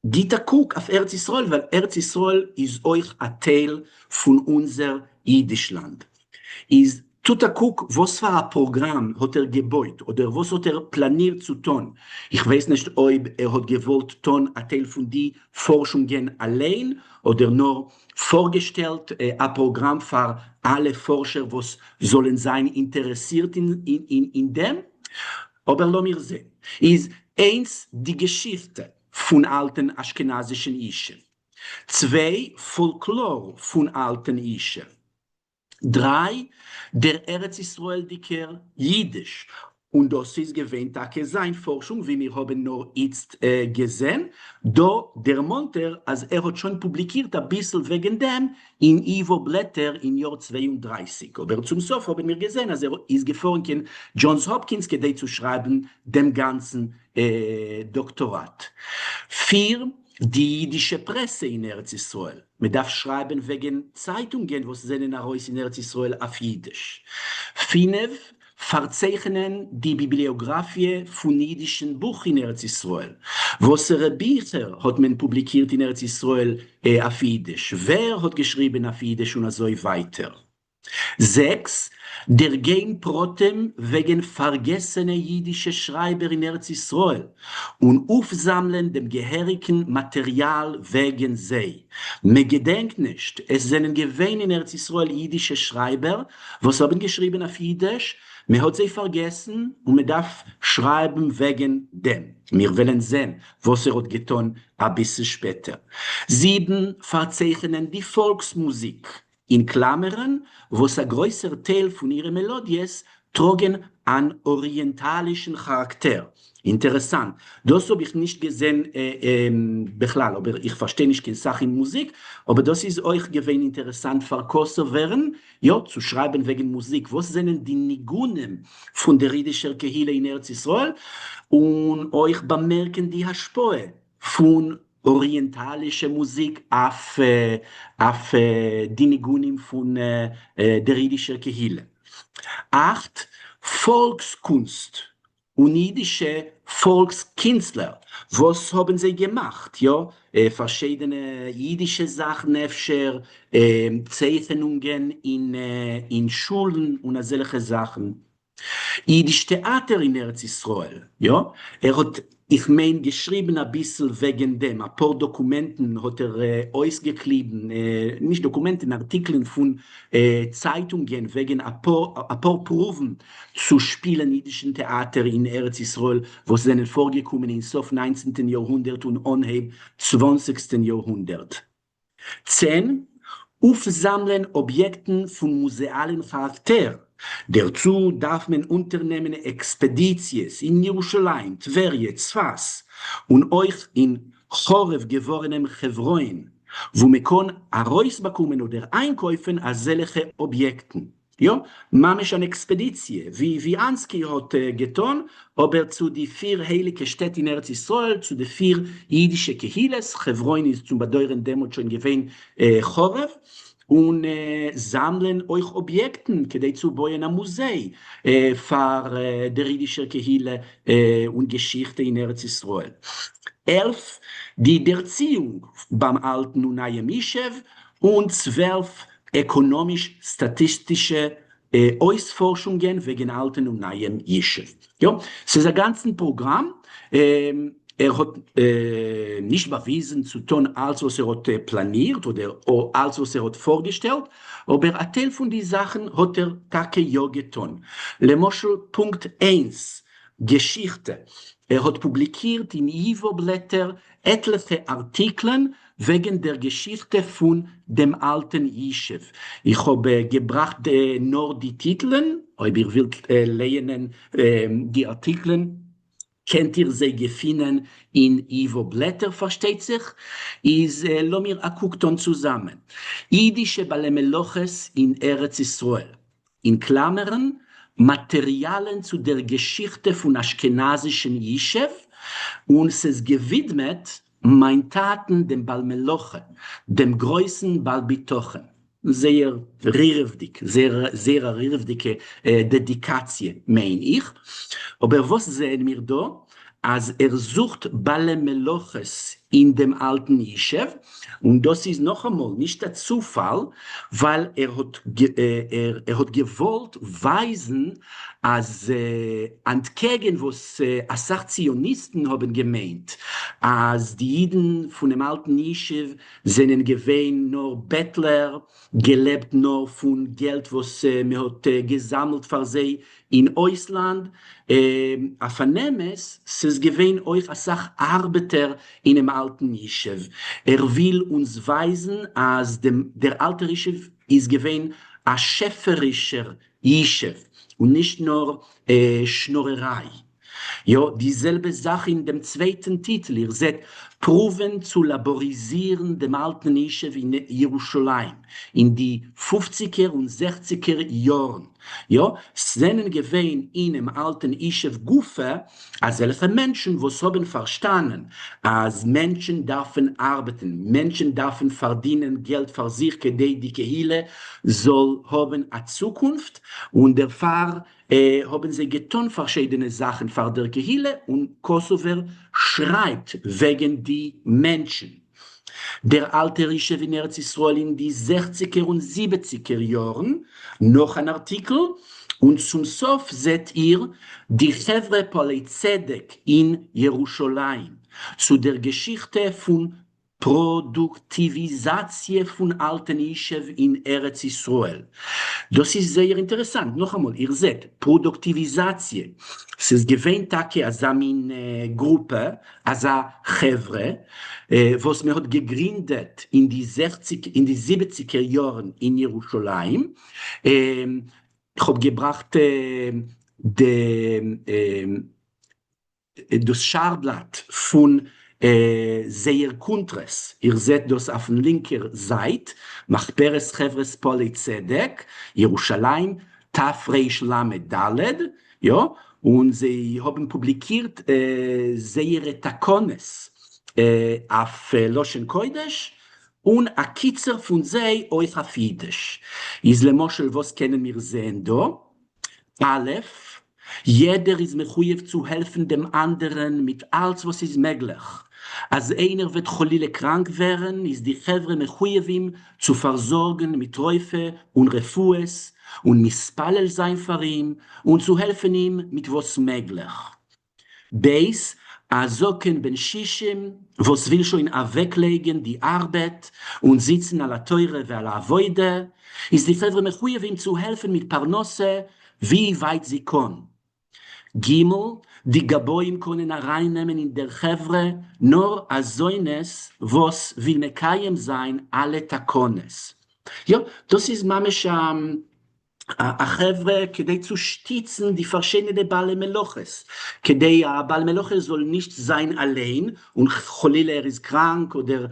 גיט א קוק אויף ארץ ישראל ווייל ארץ ישראל איז אויך א טייל פון אונזער אידישלאנד. איז טוט א קוק וואס פאר א פראגראם האט ער געבויט אדער וואס האט ער פלאנירט צו טון, איך ווייס נישט אויב ער האט געוואלט טון א טייל פון די פארשונגען אליין אדער נאר פארגעשטעלט א פראגראם פאר אלע פארשער וואס זאלן זיין אינטערעסירט אין דעם, אבער לאמיר זען. איז איינס די געשיכטע פון אלטן אשכנזישן ישוב. צוויי פאלקלאר פון אלטן ישוב. דריי, דער ארץ ישראלדיקער יידיש, און דאס איז געווען טאקע זיין פארשונג ווי מיר האבן נאר איצט געזען, דא דערמאנט ער אז ער האט שוין פובליקירט אביסל וועגן דעם אין ייווא בלעטער אין יאר 32, אבער צום סוף האבן מיר געזען אז ער איז געפארן קיין דזשאנס האפקינס כדי צו שרייבן דעם גאנצן דאקטאראט. פיר, די יידישע פרעסע אין ארץ ישראל. מען דארף שרייבען וועגען צייטונגען וואס זענען ארויס אין ארץ ישראל אויף אידיש. פינף, פארצייכענען די ביבליאגראפיע פון אידישען בוך אין ארץ ישראל. וואסערע ביכער האט מען פובליקירט אין ארץ ישראל אויף אידיש, ווער האט געשריבען אויף אידיש און אזוי ווייטער. זעקס, דערגיין פרטים וועגן פארגעסענע יידישע שרייבער אין ארץ ישראל און אויפזאמלען דעם געהעריקן מאטעריאל וועגן זיי. מען געדענקט נישט, עס זענען געווען אין ארץ ישראל יידישע שרייבער וואס האבן געשריבן אויף יידיש, מען האט זיי פארגעסן און מען דארף שרייבן וועגן דעם. מיר וועלן זען וואס ער האט געטאן אביסל שפעטער. זיבן, פארצייכענען די פאלקס-מוזיק אין קלאמערן, וואס א גרויסער טייל פון אירע מעלאדיעס טראגן אן אריענטאלישן כאראקטער. אינטערעסאנט, דאס האב איך נישט געזען בכלל, אבער איך פארשטיי נישט קיין סאך אין מוזיק, אבער דאס איז אויך געווען אינטערעסאנט פאר קאסאווערן, יא, צו שרייבן וועגן מוזיק, וואס זענען די ניגונים פון דער אידישער קהילה אין ארץ ישראל, און אויך באמערקן די השפעה פון אריענטאלישע מוזיק אויף אויף די ניגונים פון דער אידישער קהילה. אכט, פאלקס-קונסט און אידישע פאלקס-קינצלער, וואס האבן זיי געמאכט? יא, פארשידענע אידישע זאכן אפשר, צייכענונגען אין שולן און אזעלכע זאכן. אידיש טעאטער אין ארץ ישראל, יא, ער האט איך מיין געשריבן אביסל וועגן דעם, אפאר דאקומענטן האט ער אויסגעקליבן, נישט דאקומענטן, ארטיקלען פון צייטונגען וועגן אפאר פרואוון צו שפילן אידישן טעאטער אין ארץ ישראל וואס זענען פארגעקומען אין סוף ניינצנטן יארהונדערט און אנהייב צוואנציגסטן יארהונדערט. 10, אויפזאמלען אביעקטן פון מוזעאלן כאראקטער, דערצו דארף מען אונטערנעמען עקספעדיציעס אין ירושלים, טבריה, צפת, און אויך אין חרוב געווארענעם חברון, וואו מען קען ארויסבאקומען אדער איינקויפן אזעלעכע אביעקטן. יא, ממש אן עקספעדיציע, ווי ווי אנסקי האט געטון, אבער צו די פיר הייליגע שטעט אין ארץ ישראל, צו די פיר אידישע קהילות, חברון איז צום באדויערן דעמאלט שוין געווען חרוב, און זאמלען אויך אביעקטן כדי צו בויען א מוזיי פאר דער אידישער קהילה און געשיכטע אין ארץ ישראל. 11. די דערציאונג ביים אלטן און נייעם ישוב, און 12 עקאנאמיש-סטאטיסטישע אויספארשונגען וועגן אלטן און נייעם ישוב. יא, ס'איז א גאנצן פראגראם, ער האט נישט באוויזן צו טון אלץ וואס ער האט פלאנירט אדער אלץ וואס ער האט פארגעשטעלט, אבער א טייל פון די זאכן האט ער טאקע יא געטון. למשל פונקט איינס, געשיכטע. ער האט פובליקירט אין ייווא בלעטער עטליכע ארטיקלען וועגן דער געשיכטע פון דעם אלטן ישוב. איך האב געבראכט נאר די טיטלען, אויב איר ווילט לייענען די ארטיקלען קענט איר זיי געפינען אין ייווא בלעטער פארשטייט זיך. איז לאמיר א קוק טאן צוזאמען. אידישע בעלי מלאכות אין ארץ ישראל. אין קלאמערן, מאטעריאלן צו דער געשיכטע פון אשכנזישן ישוב, און ס'איז געווידמעט מיין טאטן דעם בעל מלאכה, דעם גרויסן בעל בטחון. זייער רירעוודיג, זייער א רירעוודיגע דעדיקאציע מיין איך. אבער וואס זעען מיר דא? אז ער זוכט בעלי מלאכות אין דעם אלטן ישוב, און דאס איז נאכאמאל נישט א צופאל, ווייל ער האט ער האט געוואלט ווייזן אז אנטקעגן וואס אסאך ציוניסטן האבן געמיינט אז די אידן פונעם אלטן ישוב זענען געווען נאר בעטלער, געלעבט נאר פון געלט וואס מען האט געזאמלט פאר זיי אין אויסלאנד, אויף אן אמת, ס'איז געווען אויך אסאך ארבעטער אינעם אלטן ישוב, ער וויל אונז ווייזן אז דער אלטער ישוב איז געווען א שעפערישער ישוב און נישט נאר שנארעריי. יא, די זעלבע זאך אין דעם צווייטן טיטל, איר זעט, פרואוון צו לאבאריזירן דעם אלטן ישוב אין ירושלים אין די פופציגער און זעכציגער יארן. יא, ס'זענען געווען אינעם אלטן ישוב גופא אזעלכע מענטשן וואס האבן פארשטאנען אז מענטשן דארפן ארבעטן, מענטשן דארפן פארדינען געלט פאר זיך כדי די קהילה זאל האבן א צוקונפט, און דערפאר האבן זיי געטון פארשידענע זאכן פאר דער קהילה, און קאסובער שרייבט וועגן די מענטשן. דער אלטער ישוב אין ארץ ישראל אין די זעכציגער און זיבעציגער יארן, נאך אן ארטיקל, און צום סוף זעט איר די חברה פועלי צדק אין ירושלים, צו דער געשיכטע פון פראדוקטיוויזאציע פון אלטן ישוב אין ארץ ישראל. דאס איז זייער אינטערעסאנט, נאכאמאל, איר זעט, פראדוקטיוויזאציע, ס'איז געווען טאקע אזא מין גרופע, אזא חברה, וואס מען האט געגרינדעט אין די זעכציג, אין די זיבעציגער יארן אין ירושלים, איך האב געבראכט די דאס שער-בלאט פון זייער קונטרס, איר זעט דאס אויפן לינקער זייט, מחברת חברת פועלי צדק, ירושלים, תרל"ד, יא, און זיי האבן פובליקירט זייערע תקנות אויף לשון קודש, און א קיצור פון זיי אויך אויף אידיש. איז למשל וואס קענען מיר זעהן דא? א', יעדער איז מחויב צו העלפן דעם אנדערען מיט אלץ וואס איז מעגליך. אז איינער וועט חלילה קראנק ווערן איז די חברה מחויב אים צו פארזארגן מיט רופא און רפואות און מתפלל זיין פאר אים און צו העלפן אים מיט וואס מעגליך. ב', א זקן בן שישים וואס וויל שוין אוועקלייגן די ארבעט און זיצן על התורה ועל העבודה, איז די חברה מחויב אים צו העלפן מיט פרנסה ווי ווייט זי קען. ג', די גבאים קענען ארייננעמען אין דער חברה נאר אזוינס וואס וויל מקיים זיין אלע תקנות. יא, דאס איז ממש א א חברה כדי צו שטיצן די פארשידענע בעלי מלאכות, כדי א בעל מלאכה זאל נישט זיין אליין, און חלילה ער איז קראנק אדער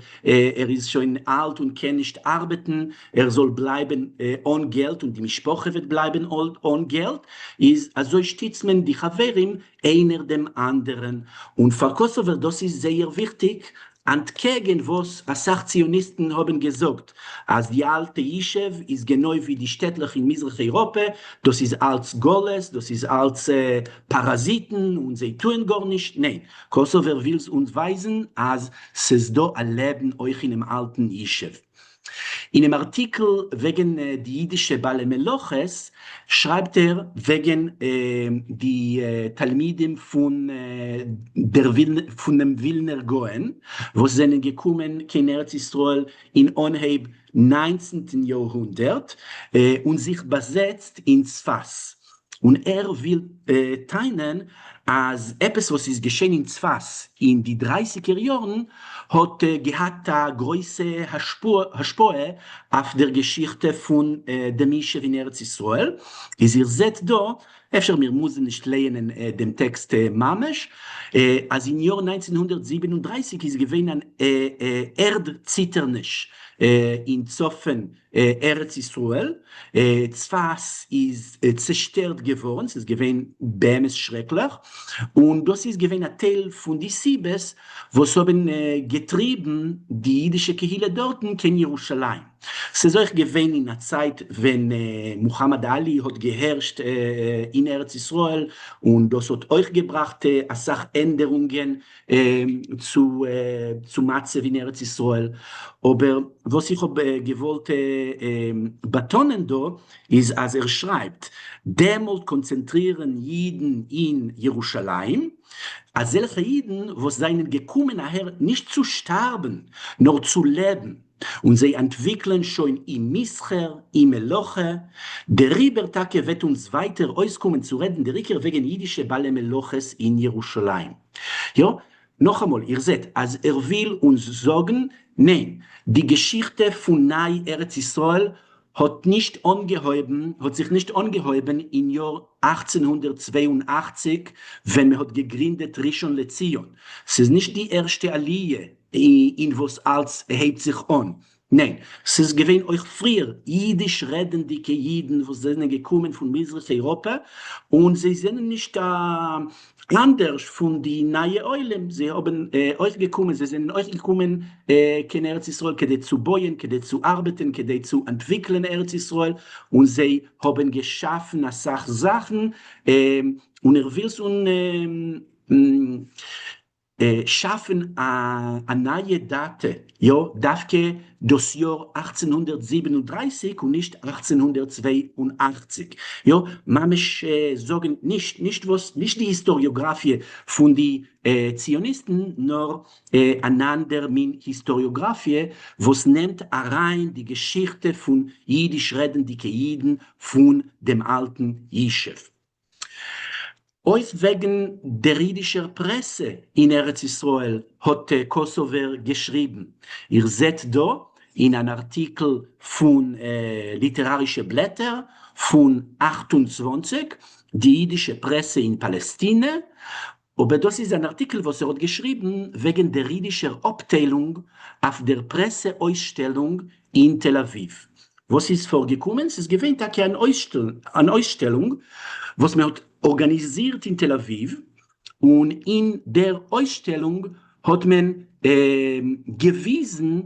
ער איז שוין אלט און קען נישט ארבעטן, ער זאל בלייבן אן געלט און די משפחה וועט בלייבן אן געלט, איז אזוי שטיצט מען די חברים איינער דעם אנדערן, און פאר קאסובער דאס איז זייער וויכטיג. אנטקעגן וואס אסאך ציוניסטן האבן געזאגט אז די אלטע ישוב איז גענוי ווי די שטעטלעך אין מזרח אייראפע, דאס איז אלץ גלות, דאס איז אלץ פאראזיטן און זיי טוען גארנישט, ניין, קאסובער וויל אונז ווייזן אז ס'איז דא א לעבן אויך אינעם אלטן ישוב. אינעם ארטיקל וועגן די אידישע בעלי מלאכות שרייבט ער וועגן די תלמידים פון פונעם ווילנער גאון וואס זענען געקומען קיין ארץ ישראל אין אנהייב ניינצנטן יארהונדערט און זיך באזעצט אין צפת, און ער וויל טענה'ן אז עפעס וואס איז געשען אין צפת אין די דרייסיגער יארן האט געהאט א גרויסע השפעה אויף דער געשיכטע פון דעם ישוב אין ארץ ישראל, איז איר זעט דא, אפשר מיר מוזן נישט לייענען דעם טעקסט ממש, אז אין יאר 1937 איז געווען אן ערד ציטערניש אין צפון ארץ ישראל, צפת איז צעשטערט געווארן, ס'איז געווען באמת שרעקליך, און דאס איז געווען א טייל פון די סיבות וואס האבן געטריבן די אידישע קהילה דארטן קיין ירושלים. ס'איז אויך געווען אין א צייט ווען מוחמד עלי האט געהערשט אין ארץ ישראל, און דאס האט אויך געבראכט אסאך ענדערונגען צו צום מצב אין ארץ ישראל, אבער וואס איך האב געוואלט באטאנען דא איז אז ער שרייבט, דעמאלט קאנצענטרירן אידן אין ירושלים, אזעלכע אידן וואס זענען געקומען אהער נישט צו שטארבן נאר צו לעבן, און זיי אנטוויקלען שוין אי מסחר אי מלאכה, דעריבער טאקע וועט אונז ווייטער אויסקומען צו רעדן דער עיקר וועגן אידישע בעלי מלאכות אין ירושלים. יא, נאכאמאל, איר זעט אז ער וויל אונז זאגן, ניין, די געשיכטע פון ניי ארץ ישראל האט נישט אנגעהויבן, האט זיך נישט אנגעהויבן אין יאר 1882 ווען מען האט געגרינדעט ראשון לציון, ס'איז נישט די ערשטע עליה אין וואס אלץ הייבט זיך אן, ניין, ס'איז געווען אויך פריער אידיש רעדענדיגע אידן וואס זענען געקומען פון מזרח אייראפע, און זיי זענען נישט אנדערש פון די נייע עולים, זיי האבן אויך געקומען, זיי זענען אויך געקומען קיין ארץ ישראל כדי צו בויען, כדי צו ארבעטען, כדי צו אנטוויקלען ארץ ישראל, און זיי האבן געשאפן אסאך זאכן, און ער וויל און שאפן א נייע דאטע, יא, דווקא דאס יאר 1837 און נישט 1882, יא, ממש זאגן נישט נישט וואס נישט די היסטאריאגראפיע פון די ציוניסטן, נאר אן אנדער מין היסטאריאגראפיע וואס נעמט אריין די געשיכטע פון אידיש רעדנדיגע אידן פון דעם אלטן ישוב. אויך וועגן דער אידישער פרעסע אין ארץ ישראל האט קאסובער געשריבן, איר זעט דא אין אן ארטיקל פון ליטערארישע בלעטער פון 28, די אידישע פרעסע אין פאלעסטינע, אבער דאס איז אן ארטיקל וואס ער האט געשריבן וועגן דער אידישער אפטיילונג אויף דער פרעסע אויסשטעלונג אין תל אביב. וואס איז פארגעקומען? ס'איז געווען טאקע אן אויסשטעלונג וואס מען האט ארגאניזירט אין תל אביב, און אין דער אויסשטעלונג האט מען געוויזן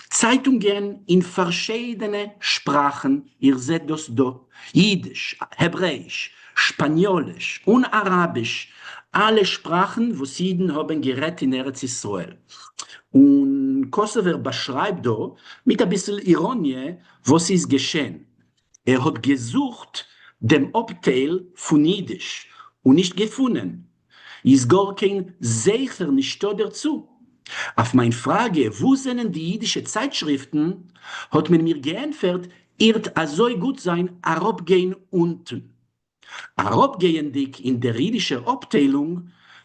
צייטונגען אין פארשיידענע שפראכן, איר זעט דאס דא, אידיש, העברעאיש, שפאניאליש און אראביש, אלע שפראכן וואס אידן האבן גערעדט אין ארץ ישראל. און קאסובער באשרייבט דא מיט אביסל איראניע וואס איז געשען, ער האט געזוכט דעם אפטייל פון אידיש און נישט געפונען, איז גאר קיין זכר נישטא דערצו. אויף מיין פראגע וואו זענען די אידישע צייטשריפטן האט מען מיר געענטפערט איר'ט אזוי גוט זיין אראפגיין אונטן. אראפגייענדיג אין דער אידישער אפטיילונג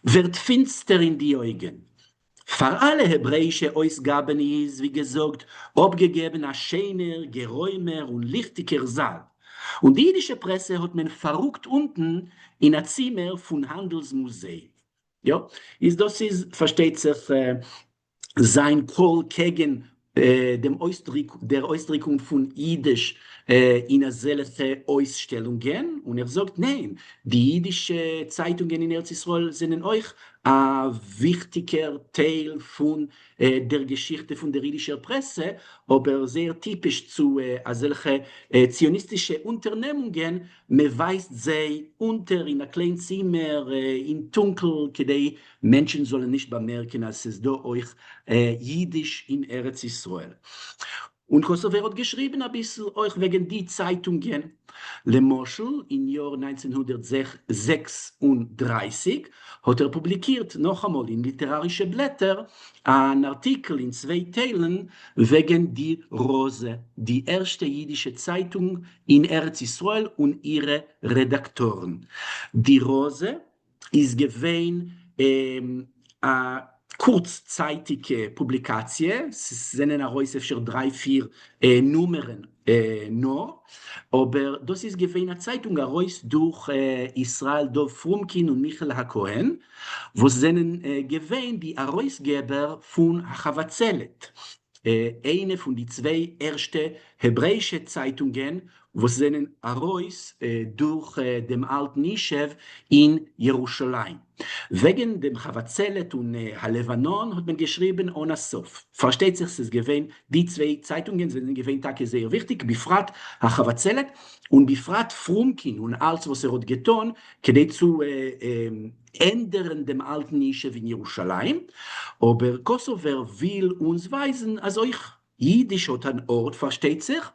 ווערט פינסטער אין די אויגען. פאר אלע העברעאישע אויסגאבען איז, ווי געזאגט, אפגעגעבען א שענער, גערוימער און ליכטיגער זאל, און די אידישע פרעסע האט מען פאררוקט אונטן אין א צימער פון האנדלס מוזיי. יא, איז דאס איז פארשטייט זיך זיין קול קעגן דעם אויסדריק, דער אויסדריקונג פון אידיש. אין אזעלכע אויסשטעלונגען, און ער זאגט ניין, די אידישע צייטונגען אין ארץ ישראל זענען אויך א וויכטיגער טייל פון דער געשיכטע פון דער אידישער פרעסע, אבער זייער טיפיש צו אזעלכע ציוניסטישע אונטערנעמונגען, מען ווייזט זיי אונטער אין א קליין צימער אין טונקל כדי מענטשן זאלן נישט באמערקן אז ס'איז דא אויך אידיש אין ארץ ישראל. און קאסובער האט געשריבן אביסל אויך וועגן די צייטונגען, למשל אין יאר 1936 האט ער פובליקירט נאכאמאל אין ליטערארישע בלעטער אן ארטיקל אין צוויי טיילן וועגן די ראזע, די ערשטע אידישע צייטונג אין ארץ ישראל און אירע רעדאקטארן. די ראזע איז געווען א קורצצייטיגע פובליקאציע, ס'זענען ארויס אפשר דריי פיר נומערן נאר, אבער דאס איז געווען א צייטונג ארויס דורך ישראל דוב פרומקין און מיכל הכהן, וואס זענען געווען די ארויסגעבער פון החבצלת, איינע פון די צוויי ערשטע העברעאישע צייטונגען וואס זענען ארויס דורך דעם אלטן ישוב אין ירושלים. וועגן דעם חבצלת און הלבנון האט מען געשריבן אן א סוף. פארשטייט זיך ס'איז געווען די צוויי צייטונגען זענען געווען טאקע זייער וויכטיג, בפרט החבצלת, און בפרט פרומקין און אלץ וואס ער האט געטון כדי צו ענדערן דעם אלטן ישוב אין ירושלים, אבער קאסובער וויל אונז ווייזן אז אויך יידיש האט אן ארט פארשטייט זיך,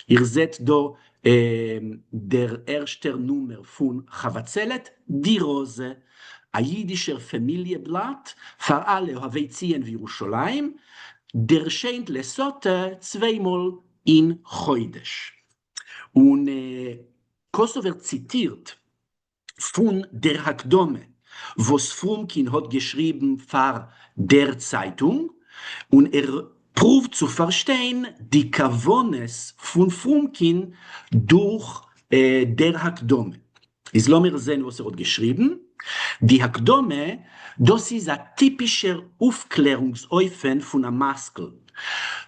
איר זעט דא דער ערשטער נומער פון חבצלת, די ראזע, א יידישער פאמיליע בלאט פאר אלע אוהבי ציון וירושלים, דערשיינט לעת עתה צוויי מאל אין חודש. און קאסובער ציטירט פון דער הקדמה וואס פרומקין האט געשריבן פאר דער צייטונג, און ער פרואווט צו פארשטיין די כוונות פון פרומקין דורך דער הקדמה. איז לאמיר זען וואס ער האט געשריבן. די הקדמה, דאס איז א טיפישער אויפקלערונגס אופן פון א משכיל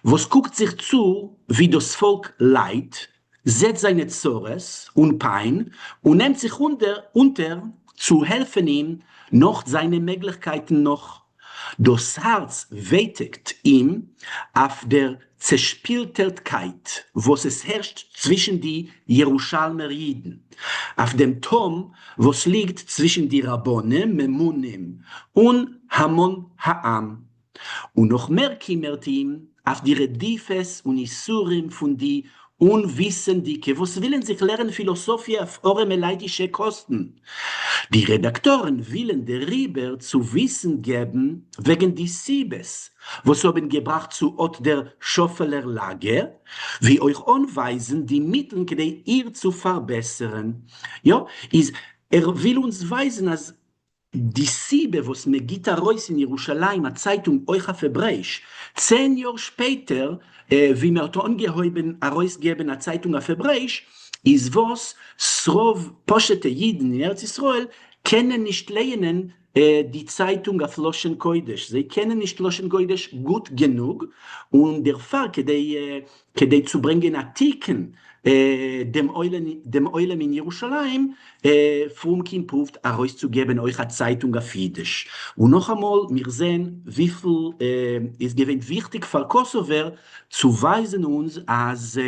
וואס קוקט זיך צו ווי דאס פאלק ליידט, זעט זיינע צרות און פיין און נעמט זיך אונטער צו העלפן אים נאך זיינע מעגליכקייטן נאך. דאס הארץ ווייטאגט אים אויף דער צעשפילטערטקייט וואס עס הערשט צווישן די ירושלמער אידן, אויף דעם תהום וואס ליגט צווישן די רבנים ממונים און המון העם. און נאך מער קימערט אים אויף די רדיפות און איסורים פון די אונוויסענדיקע וואס ווילען זיך לערנען פילאסאפיע אויף ארעמע לייטישע קאסטן. די רעדאקטארען ווילען דעריבער צו וויסען געבן וועגען די סיבות וואס האבען געבראכט צו אט דער שפלער לאגע, ווי אויך אנווייזען די מיטלן כדי איר צו פארבעסערען. יא, איז ער וויל אונז ווייזען אז די סיבה וואס מען גיט ארויס אין ירושלים א צייטונג אויך אויף העברעיש, 10 יאר שפעטער ווי מען האט אנגעהויבען ארויסגעבען א צייטונג אויף העברעיש, איז וואס ס'רוב פשוטע אידן אין ארץ ישראל קענען נישט לייענען די צייטונג אויף לשון קודש, זיי קענען נישט לשון קודש גוט גענוג, און דערפאר כדי כדי צו ברענגען א תיקון דעם עולם אין ירושלים, פרומקין פרואווט ארויסצוגעבן אויך א צייטונג אויף אידיש. און נאכאמאל, מיר זעהן וויפיל איז געווען וויכטיג פאר קאסובער צו ווייזן אונז אז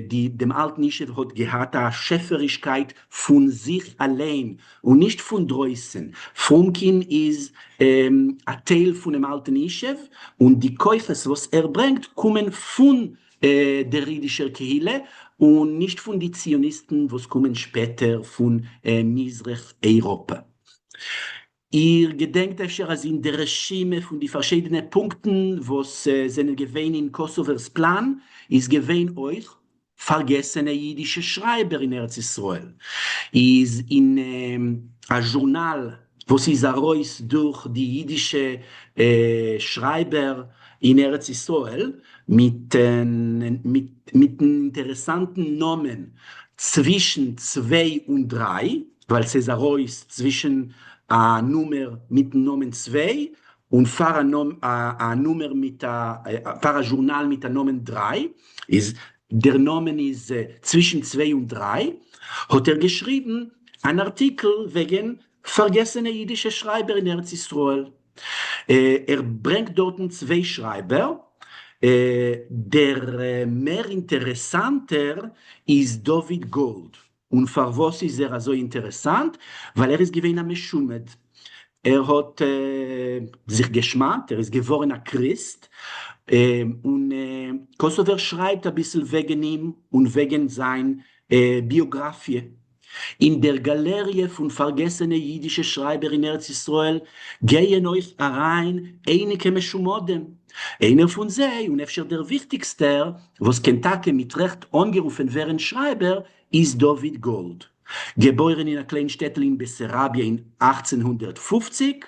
די דעם אלטן ישוב האט געהאט א שעפערישקייט פון זיך אליין און נישט פון דרויסן. פרומקין איז א טייל פונעם אלטן ישוב, און די כוחות וואס ער ברענגט קומען פון דער אידישער קהילה, און נישט פון די ציוניסטן וואס קומען שפעטער פון מזרח אייראפע. איר געדענקט אפשר אז אין דער רשימה פון די פארשידענע פונקטן וואס זענען געווען אין קאסובער'ס פלאן איז געווען אויך פארגעסענע אידישע שרייבער אין ארץ ישראל, איז אין א זשורנאל וואס איז ארויס דורך די אידישע שרייבער אין ארץ ישראל מיטן אינטערעסאנטן נאמען צווישן צוויי און דריי, ווייל ס'איז ארויס צווישן א נומער מיטן נאמען צוויי און פאר א נומער מיט א פאר א זשורנאל מיט א נאמען דריי. איז דער נאמען איז צווישן צוויי און דריי, האט ער געשריבן אן ארטיקל וועגן פארגעסענע אידישע שרייבער אין ארץ ישראל. ער ברענגט דארטן צוויי שרייבער, דער מער אינטערעסאנטער איז דוד גאלד, און פארוואס איז ער אזוי אינטערעסאנט? ווייל ער איז געווען א משומד, ער האט זיך געשמדט, ער איז געווארן א קריסט, און קאסובער שרייבט אביסל וועגן אים און וועגן זיין ביאגראפיע. אין דער גאלעריע פון פארגעסענע אידישע שרייבער אין ארץ ישראל גייען אויך אריין אייניקע משומדים. איינער פון זיי, און אפשר דער וויכטיגסטער, וואס קען טאקע מיט רעכט אנגערופען ווערן שרייבער, איז דוד גאלד. געבוירן אין א קליין שטעטל אין בעסעראביע אין 1850,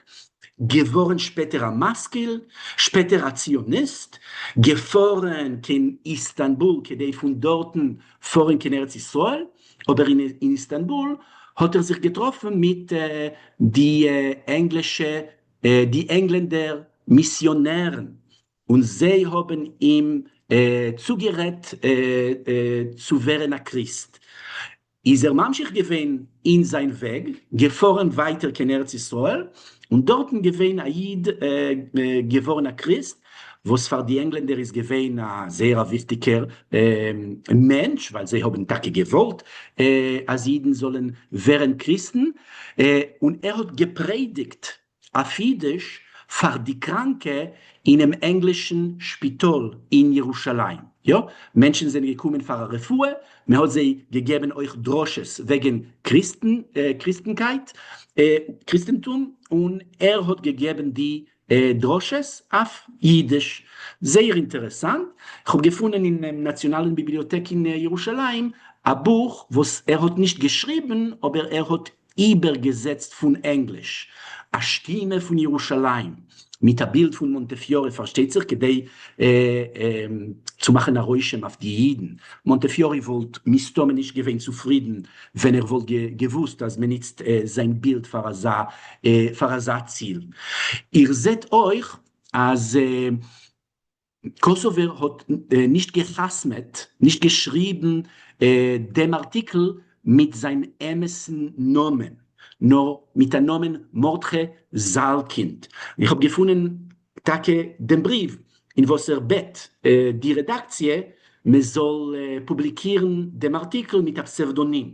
געווארן שפעטער א משכיל, שפעטער א ציוניסט, געפארן קיין איסטאנבול כדי פון דארטן פארן קיין ארץ ישראל, אבער אין איסטאנבול האט ער זיך געטראפן מיט די ענגלישע די ענגלענדער מיסיאנערן און זיי האבן אים צוגערעדט צו ווערן א קריסט, איז ער ממשיך געווען אין זיין וועג, געפארן ווייטער קיין ארץ ישראל, און דארטן געווען א איד געווארן א קריסט, וואס פאר די ענגלענדער איז געווען א זייער א וויכטיגער מענטש, ווייל זיי האבן טאקע געוואלט אז אידן זאלן ווערן קריסטן, און ער האט געפרעדיגט אויף אידיש פאר די קראנקע אינעם ענגלישן שפיטאל אין ירושלים. יא, מענטשן זענען געקומען פאר א רפואה, מען האט זיי געגעבן אויך דרשות וועגן קריסטן, קריסטנקייט, קריסטנטום, און ער האט געגעבן די דרשות אויף אידיש. זייער אינטערעסאנט, איך האב געפונען אינעם נאציאנאלן ביבליאטעק אין ירושלים א בוך וואס ער האט נישט געשריבן אבער ער האט איבערגעזעצט פון ענגליש, א שטימע פון ירושלים, מיט א בילד פון מאנטעפיורי פארשטייט זיך כדי צו מאכן א רושם אויף די אידן, מאנטעפיורי וואלט מסתמא נישט געווען צופרידן ווען ער וואלט געוואוסט אז מען נוצט זיין בילד פאר אזא פאר אזא ציל. איר זעט אויך אז קאסובער האט נישט גע'חתמ'עט, נישט געשריבן דעם ארטיקל מיט זיין אמת'ן נאמען, נאר מיט א נאמען מרדכי זאלקינד. איך האב געפונען טאקע דעם בריוו אין וואס ער בעט די רעדאקציע מען זאל פובליקירן דעם ארטיקל מיט א פסעוודאנים.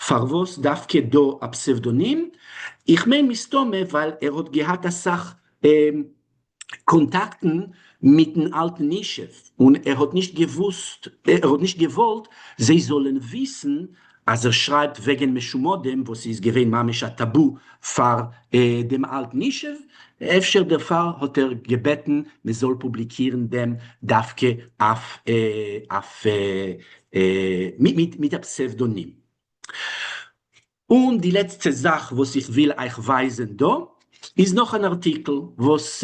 פארוואס דווקא דא א פסעוודאנים? איך מיין מסתמא ווייל ער האט געהאט אסאך קאנטאקטן מיטן אלטן ישוב, און ער האט נישט געוואוסט, ער האט נישט געוואלט זיי זאלן וויסן אז ער שרייבט וועגן משומדים וואס איז געווען ממש א טאבו פאר דעם אלטן ישוב, אפשר דערפאר האט ער געבעטן מען זאל פובליקירן דעם דווקא אויף אויף מיט א פסעוודאנים. און די לעצטע זאך וואס איך וויל אייך ווייזען דא, איז נאך אן ארטיקל וואס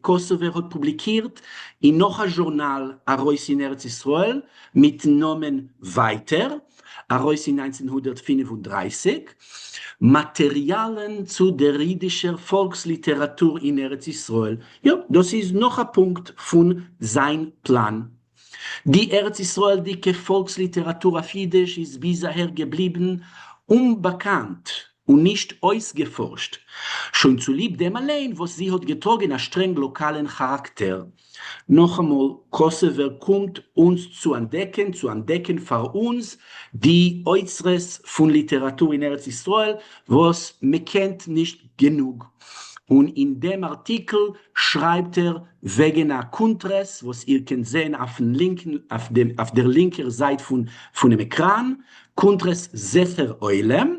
קאסובער האט פובליקירט אין נאך א זשורנאל ארויס אין ארץ ישראל מיטן נאמען ווייטער, ארויס אין 1935, מאטעריאלן צו דער אידישער פאלקס-ליטעראטור אין ארץ ישראל. יא, דאס איז נאך א פונקט פון זיין פלאן. די ארץ ישראלדיקע פאלקס-ליטעראטור אויף אידיש איז ביז אהער געבליבן אומבאקאנט און נישט אויסגעפארשט, שוין צוליב דעם אליין וואס זי האט געטראגן א שטרענג לאקאלן כאראקטער. נאכאמאל, קאסובער קומט אונז צו אנטדעקן, צו אנטדעקן פאר אונז די אוצרות פון ליטעראטור אין ארץ ישראל וואס מ'קענט נישט גענוג. און אין דעם ארטיקל שרייבט ער וועגן א קונטרס וואס איר קענט זען אויפן לינקן אויף דער לינקער זייט פון פונעם עקראן, קונטרס זכר עולם,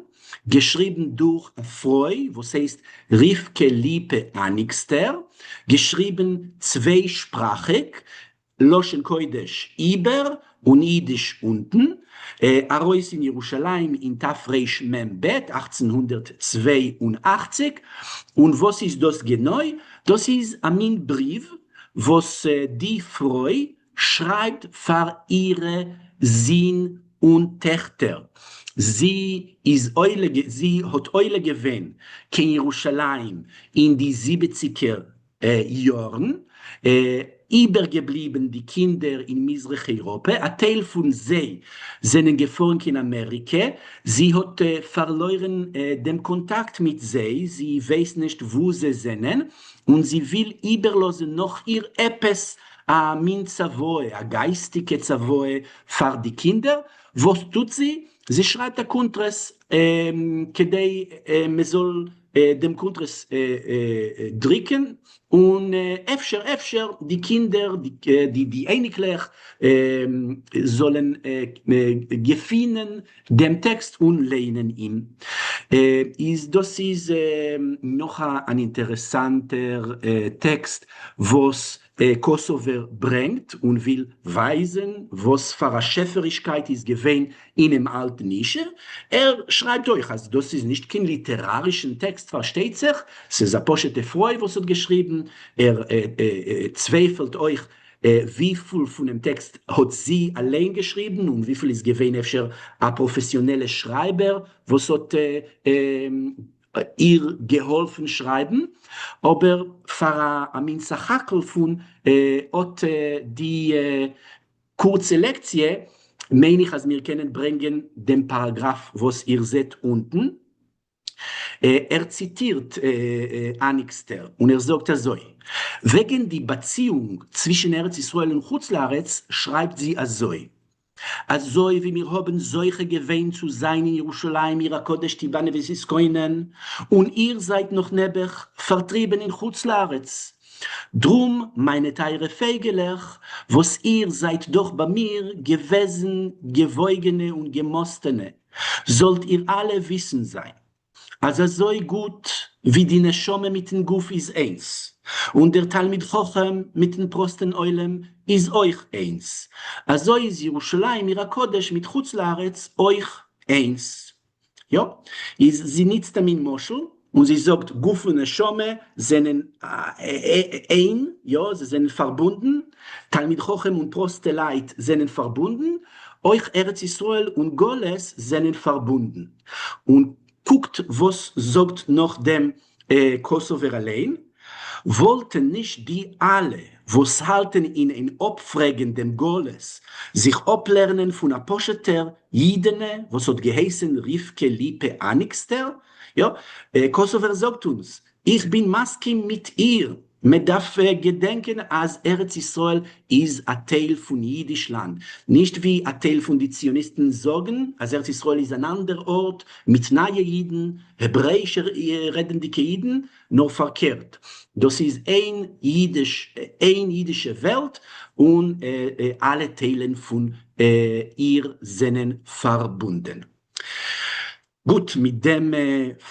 געשריבן דורך א פרוי וואס הייסט רבקה ליפע אניגסטער, געשריבן צוויי-שפראכיג, לשון קודש איבער און אידיש אונטן, ארויס אין ירושלים אין תרמ"ב, 1882, און וואס איז דאס גענוי? דאס איז א מין בריוו וואס די פרוי שרייבט פאר אירע זין און טעכטער, זי איז עולה זי האט עולה געווען קיין ירושלים אין די זיבעציגער יארן. איבערגעבליבן די קינדער אין מזרח אייראפע, א טייל פון זיי זענען געפארן קיין אמעריקע, זי האט פארלוירן דעם קאנטאקט מיט זיי, זי ווייסט נישט וואו זיי זענען, און זי וויל איבערלאזן נאך איר עפעס א מין צוואה, א גייסטיגע צוואה פאר די קינדער, וואס טוט זי? זי שרייבט א קונטרס כדי מען זאל דעם קונטרס דריקען, און אפשר אפשר די קינדער די אייניקלעך זאלען געפינען דעם טעקסט און ליינען אים. איז דאס איז נאך אן אינטערעסאנטער טעקסט וואס קאסובער ברענגט און וויל ווייזען וואס פאר א שעפערישקייט איז געווען אינעם אלטן ישוב. ער שרייבט אויך אז דאס איז נישט קיין ליטערארישן טעקסט פארשטייט זיך, ס'איז א פשוטע פרוי וואס האט געשריבן, ער צווייפעלט אויך וויפיל פונעם טעקסט האט זי אליין געשריבן און וויפיל איז געווען אפשר א פראפעסיאנעלע שרייבער וואס האט איר געהאלפן שרייבן, אבער פאר א מין סך הכל פון אט די קורצע לעקציע מיין איך אז מיר קענען ברענגען דעם פאראגראף וואס איר זעט אונטן. ער ציטירט אניקסטער און ער זאגט אזוי, וועגן די באציאונג צווישן ארץ ישראל און חוץ לארץ שרייבט זי אזוי, אזוי ווי מיר האבן זוכה געווען צו זיין אין ירושלים עיר הקודש תיבנה ותתכונן, און איר זייט נאך נעבעך פארטריבן אין חוץ לארץ, דרום מיינע טייערע פייגעלעך, וואס איר זייט דאך ביי מיר געוועזן געוואויגענע און געמאסטענע, זאלט איר אלע וויסן זיין, אז אזוי גוט ווי די נשמה מיטן גוף איז איינס, און דער תלמיד חכם מיטן פראסטן עולם איז אויך איינס, אזוי איז ירושלים עיר הקודש מיט חוץ לארץ אויך איינס. יא, איז זי ניצט א מין משל, און זי זאגט גוף און נשמה זענען איין, יא, זיי זענען פארבונדן, תלמיד חכם און פראסטע לייט זענען פארבונדן, אויך ארץ ישראל און גלות זענען פארבונדן. און קוקט וואס זאגט נאכדעם קאסובער אליין, וואלטן נישט די אלע וואס האלטן אין איין אפפרעגן דעם גלות זיך אפלערנען פון א פשוט'ער אידענע וואס האט געהייסן רבקה ליפע אניקסטער, יא, קאסובער זאגט אונז, איך בין מסכים מיט איר, מען דארף געדענקען אז ארץ ישראל איז א טייל פון אידיש לאנד, נישט ווי א טייל פון די ציוניסטן זאגן אז ארץ ישראל איז אן אנדער ארט מיט נייע אידן, העברעאיש רעדענדיגע אידן, נאר פארקערט, דאס איז איין אידיש, איין אידישע וועלט און אלע טיילן פון איר זענען פארבונדען. גוט, מיט דעם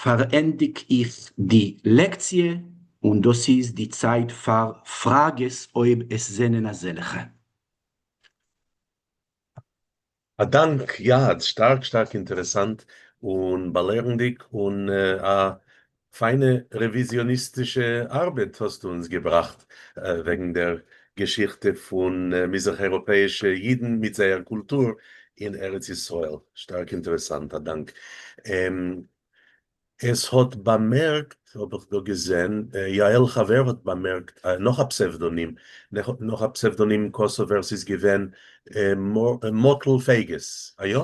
פארענדיג איך די לעקציע, און דאס איז די צייט פאר פראגעס אויב עס זענען אזעלעכע. א דאנק יד, שטארק שטארק אינטערעסאנט און באלערנדיג, און א פיינע רעוויזיאניסטישע ארבעט האסטו אונז געבראכט וועגן דער געשיכטע פון מזרח אייראפעאישע אידן מיט זייער קולטור אין ארץ ישראל. שטארק אינטערעסאנט, א דאנק. עס האט באמערקט, האב איך דא געזען, יעל חבר האט באמערקט נאך א פסעוודאנים, נאך א פסעוודאנים קאסובער, ס'איז געווען מאטל פייגעס, א יא?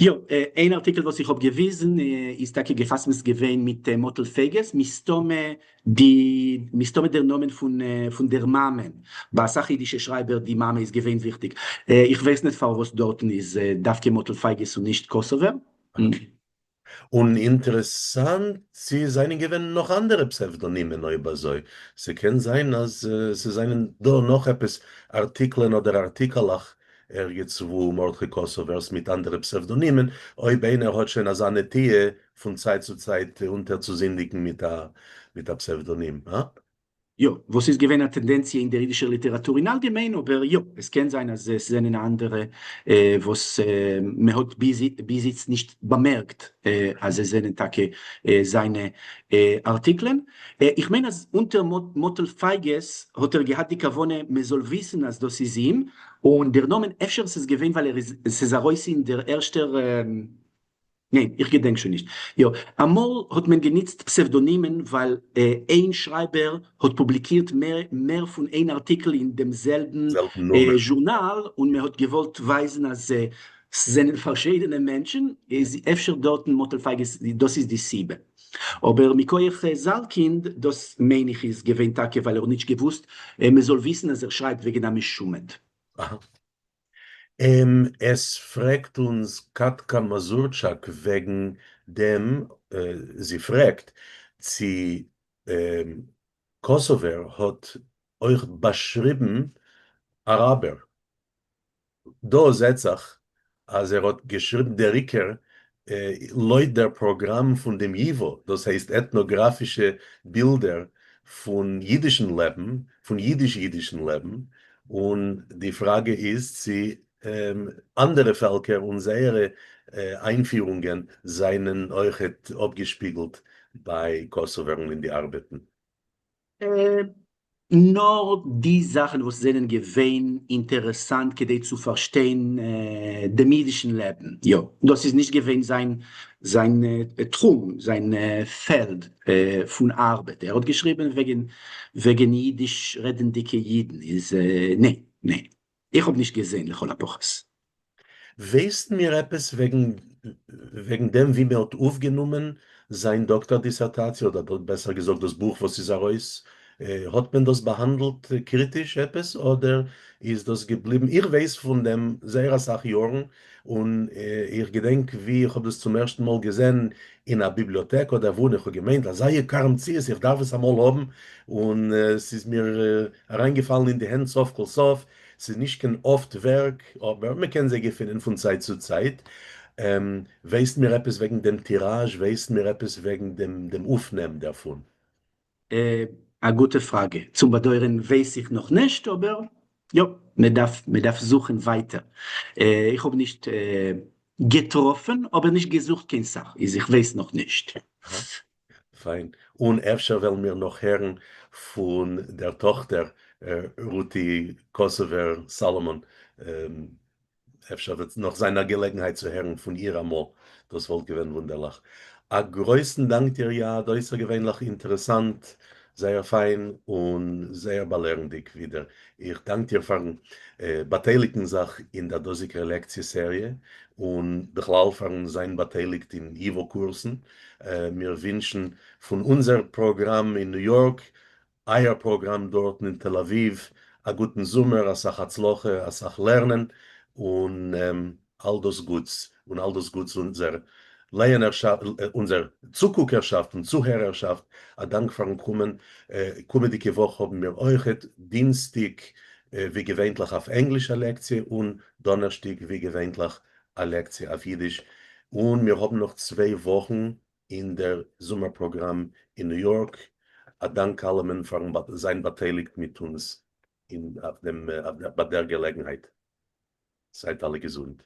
יא, איין ארטיקל וואס איך האב געוויזן איז טאקע געחתמ'ט געווען מיט מאטל פייגעס, מסתמא די, מסתמא דער נאמען פון פון דער מאמען, ביי אסאך אידישע שרייבער די מאמע איז געווען וויכטיג, איך ווייס ניט פארוואס דארטן איז דווקא מאטל פייגעס און נישט קאסובער. און אינטערעסאנט צי זענען געווען נאך אנדערע פסעוודאנימען אויב אזוי, ס'קען זיין אז ס'זענען דא נאך עפעס ארטיקלען אדער ארטיקעלעך ערגעץ וואו מרדכי קאסובערס מיט אנדערע פסעוודאנימען, אויב איינער האט שוין אזא נטיה פון צייט צו צייט אונטערצוזינדיגן מיט א פסעוודאנים, הא? יא, וואס איז געווען א טענדענציע אין דער אידישער ליטעראטור אין אלגעמיין, אבער יא, עס קען זיין אז עס זענען אנדערע וואס מען האט ביז איצט נישט באמערקט אז עס זענען טאקע זיינע ארטיקלען. איך מיין אז אונטער מאטל פייגעס האט ער געהאט די כוונה מען זאל וויסן אז דאס איז אים, און דער נאמען אפשר ס'איז געווען ווייל ער איז ס'איז ארויס אין דער ערשטער. ניין, איך געדענק שוין נישט. יא, אמאל האט מען גענוצט פסעוודאנימען ווייל איין שרייבער האט פובליקירט מער פון איין ארטיקל אין דעם זעלבן זעלבן נומער. זשורנאל, און מען האט געוואלט ווייזן אז ס'זענען פארשידענע מענטשן, איז אפשר דארטן מאטל פייגעס דאס איז די סיבה. אבער מכח זאלקינד, דאס מיין איך איז געווען טאקע ווייל ער האט נישט געוואוסט מען זאל וויסן אז ער שרייבט וועגן א משומד. אהא. עס פרעגט אונז קאטקא מאזורטשאק וועגן דעם, זי פרעגט צי קאסובער האט אויך באשריבן אראבער. דא זעט זיך אז ער האט געשריבן דער עיקר לויט דער פראגראם פון דעם ייווא, דאס הייסט עטנאגראפישע בילדער פון יידישן לעבן, פון יידיש-יידישן לעבן, און די פראגע איז צי אנדערע פעלקער און זייערע איינפירונגען זענען אויכעט אפגעשפיגלט ביי קאסובערן אין די ארבעטן. נאר די זאכן וואס זענען געווען אינטערעסאנט כדי צו פארשטיין דעם אידישן לעבן, יא, דאס איז נישט געווען זיין זיין תחום, זיין פעלד פון ארבעט, ער האט געשריבן וועגן וועגן אידיש רעדנדיגע אידן, איז ניין, ניין, איך האב נישט געזען לכל הפחות. ווייסט מיר עפעס וועגן וועגן דעם ווי מען האט אויפגענומען זיין דאקטאר דיסערטאציע אדער בעסער געזאגט דאס בוך וואס איז ארויס, האט מען דאס באהאנדלט קריטיש עפעס אדער איז דאס געבליבן, איך ווייס פון דעם זייער אסאך יארן און איך געדענק ווי איך האב דאס צום ערשטן מאל געזען אין א ביבליאטעק אדער וואו און איך האב געמיינט אזא יקר המציאות איך דארף עס אמאל האבן און ס'איז מיר אריינגעפאלן אין די הענט סוף כל סוף. ס'איז נישט קיין אפט ווערק, אבער מ'קען זיי געפינען פון צייט צו צייט. ווייסט מיר עפעס וועגן דעם טיראזש? ווייסט מיר עפעס וועגן דעם אויפנעם דערפון? א גוטע פראגע. צום באדויערן ווייס איך נאך נישט, אבער יא, מ'דארף מ'דארף זוכן ווייטער. איך האב נישט געטראפן, אבער נישט געזוכט קיין סאך, איז איך ווייס נאך נישט. פיין. און אפשר וועלן מיר נאך הערן פון דער טאכטער רותי קאסובער סאלאמאן, אפשר וועט נאך זיין א געלעגנהייט צו הערן פון איר אמאל, דאס וואלט געווען וואונדערליך. א גרויסן דאנק דיר יד, אויסערגעווענליך אינטערעסאנט, זייער פיין און זייער באלערנדיג ווידער. איך דאנק דיר פארן באטייליגן זיך אין דער דאזיגער לעקציע סעריע, און בכלל פארן זיין באטייליגט אין ייווא קורסן. מיר ווינטשן פון אונזער פראגראם אין ניו יארק, אייער פראגראם דארטן אין תל אביב, א גוטן זומער, אסאך הצלחה, אסאך לערנען, און אל דאס גוטס, און אל דאס גוטס אונזער לייענערשאפט, אונזער צוקוקערשאפט און צוהערערשאפט, א דאנק פארן קומען, קומעדיגע וואך האבן מיר אויכעט דינסטיג ווי געווענטליך אויף ענגליש א לעקציע, און דאנערשטיג ווי געווענטליך א לעקציע אויף אידיש, און מיר האבן נאך 2 וואכן אין דער זומער פראגראם אין ניו יארק, א דאנק אלעמען פארן זיין באטייליגט מיט אונז אין אויף דעם ביי דער געלעגנהייט. זייט אלע געזונט.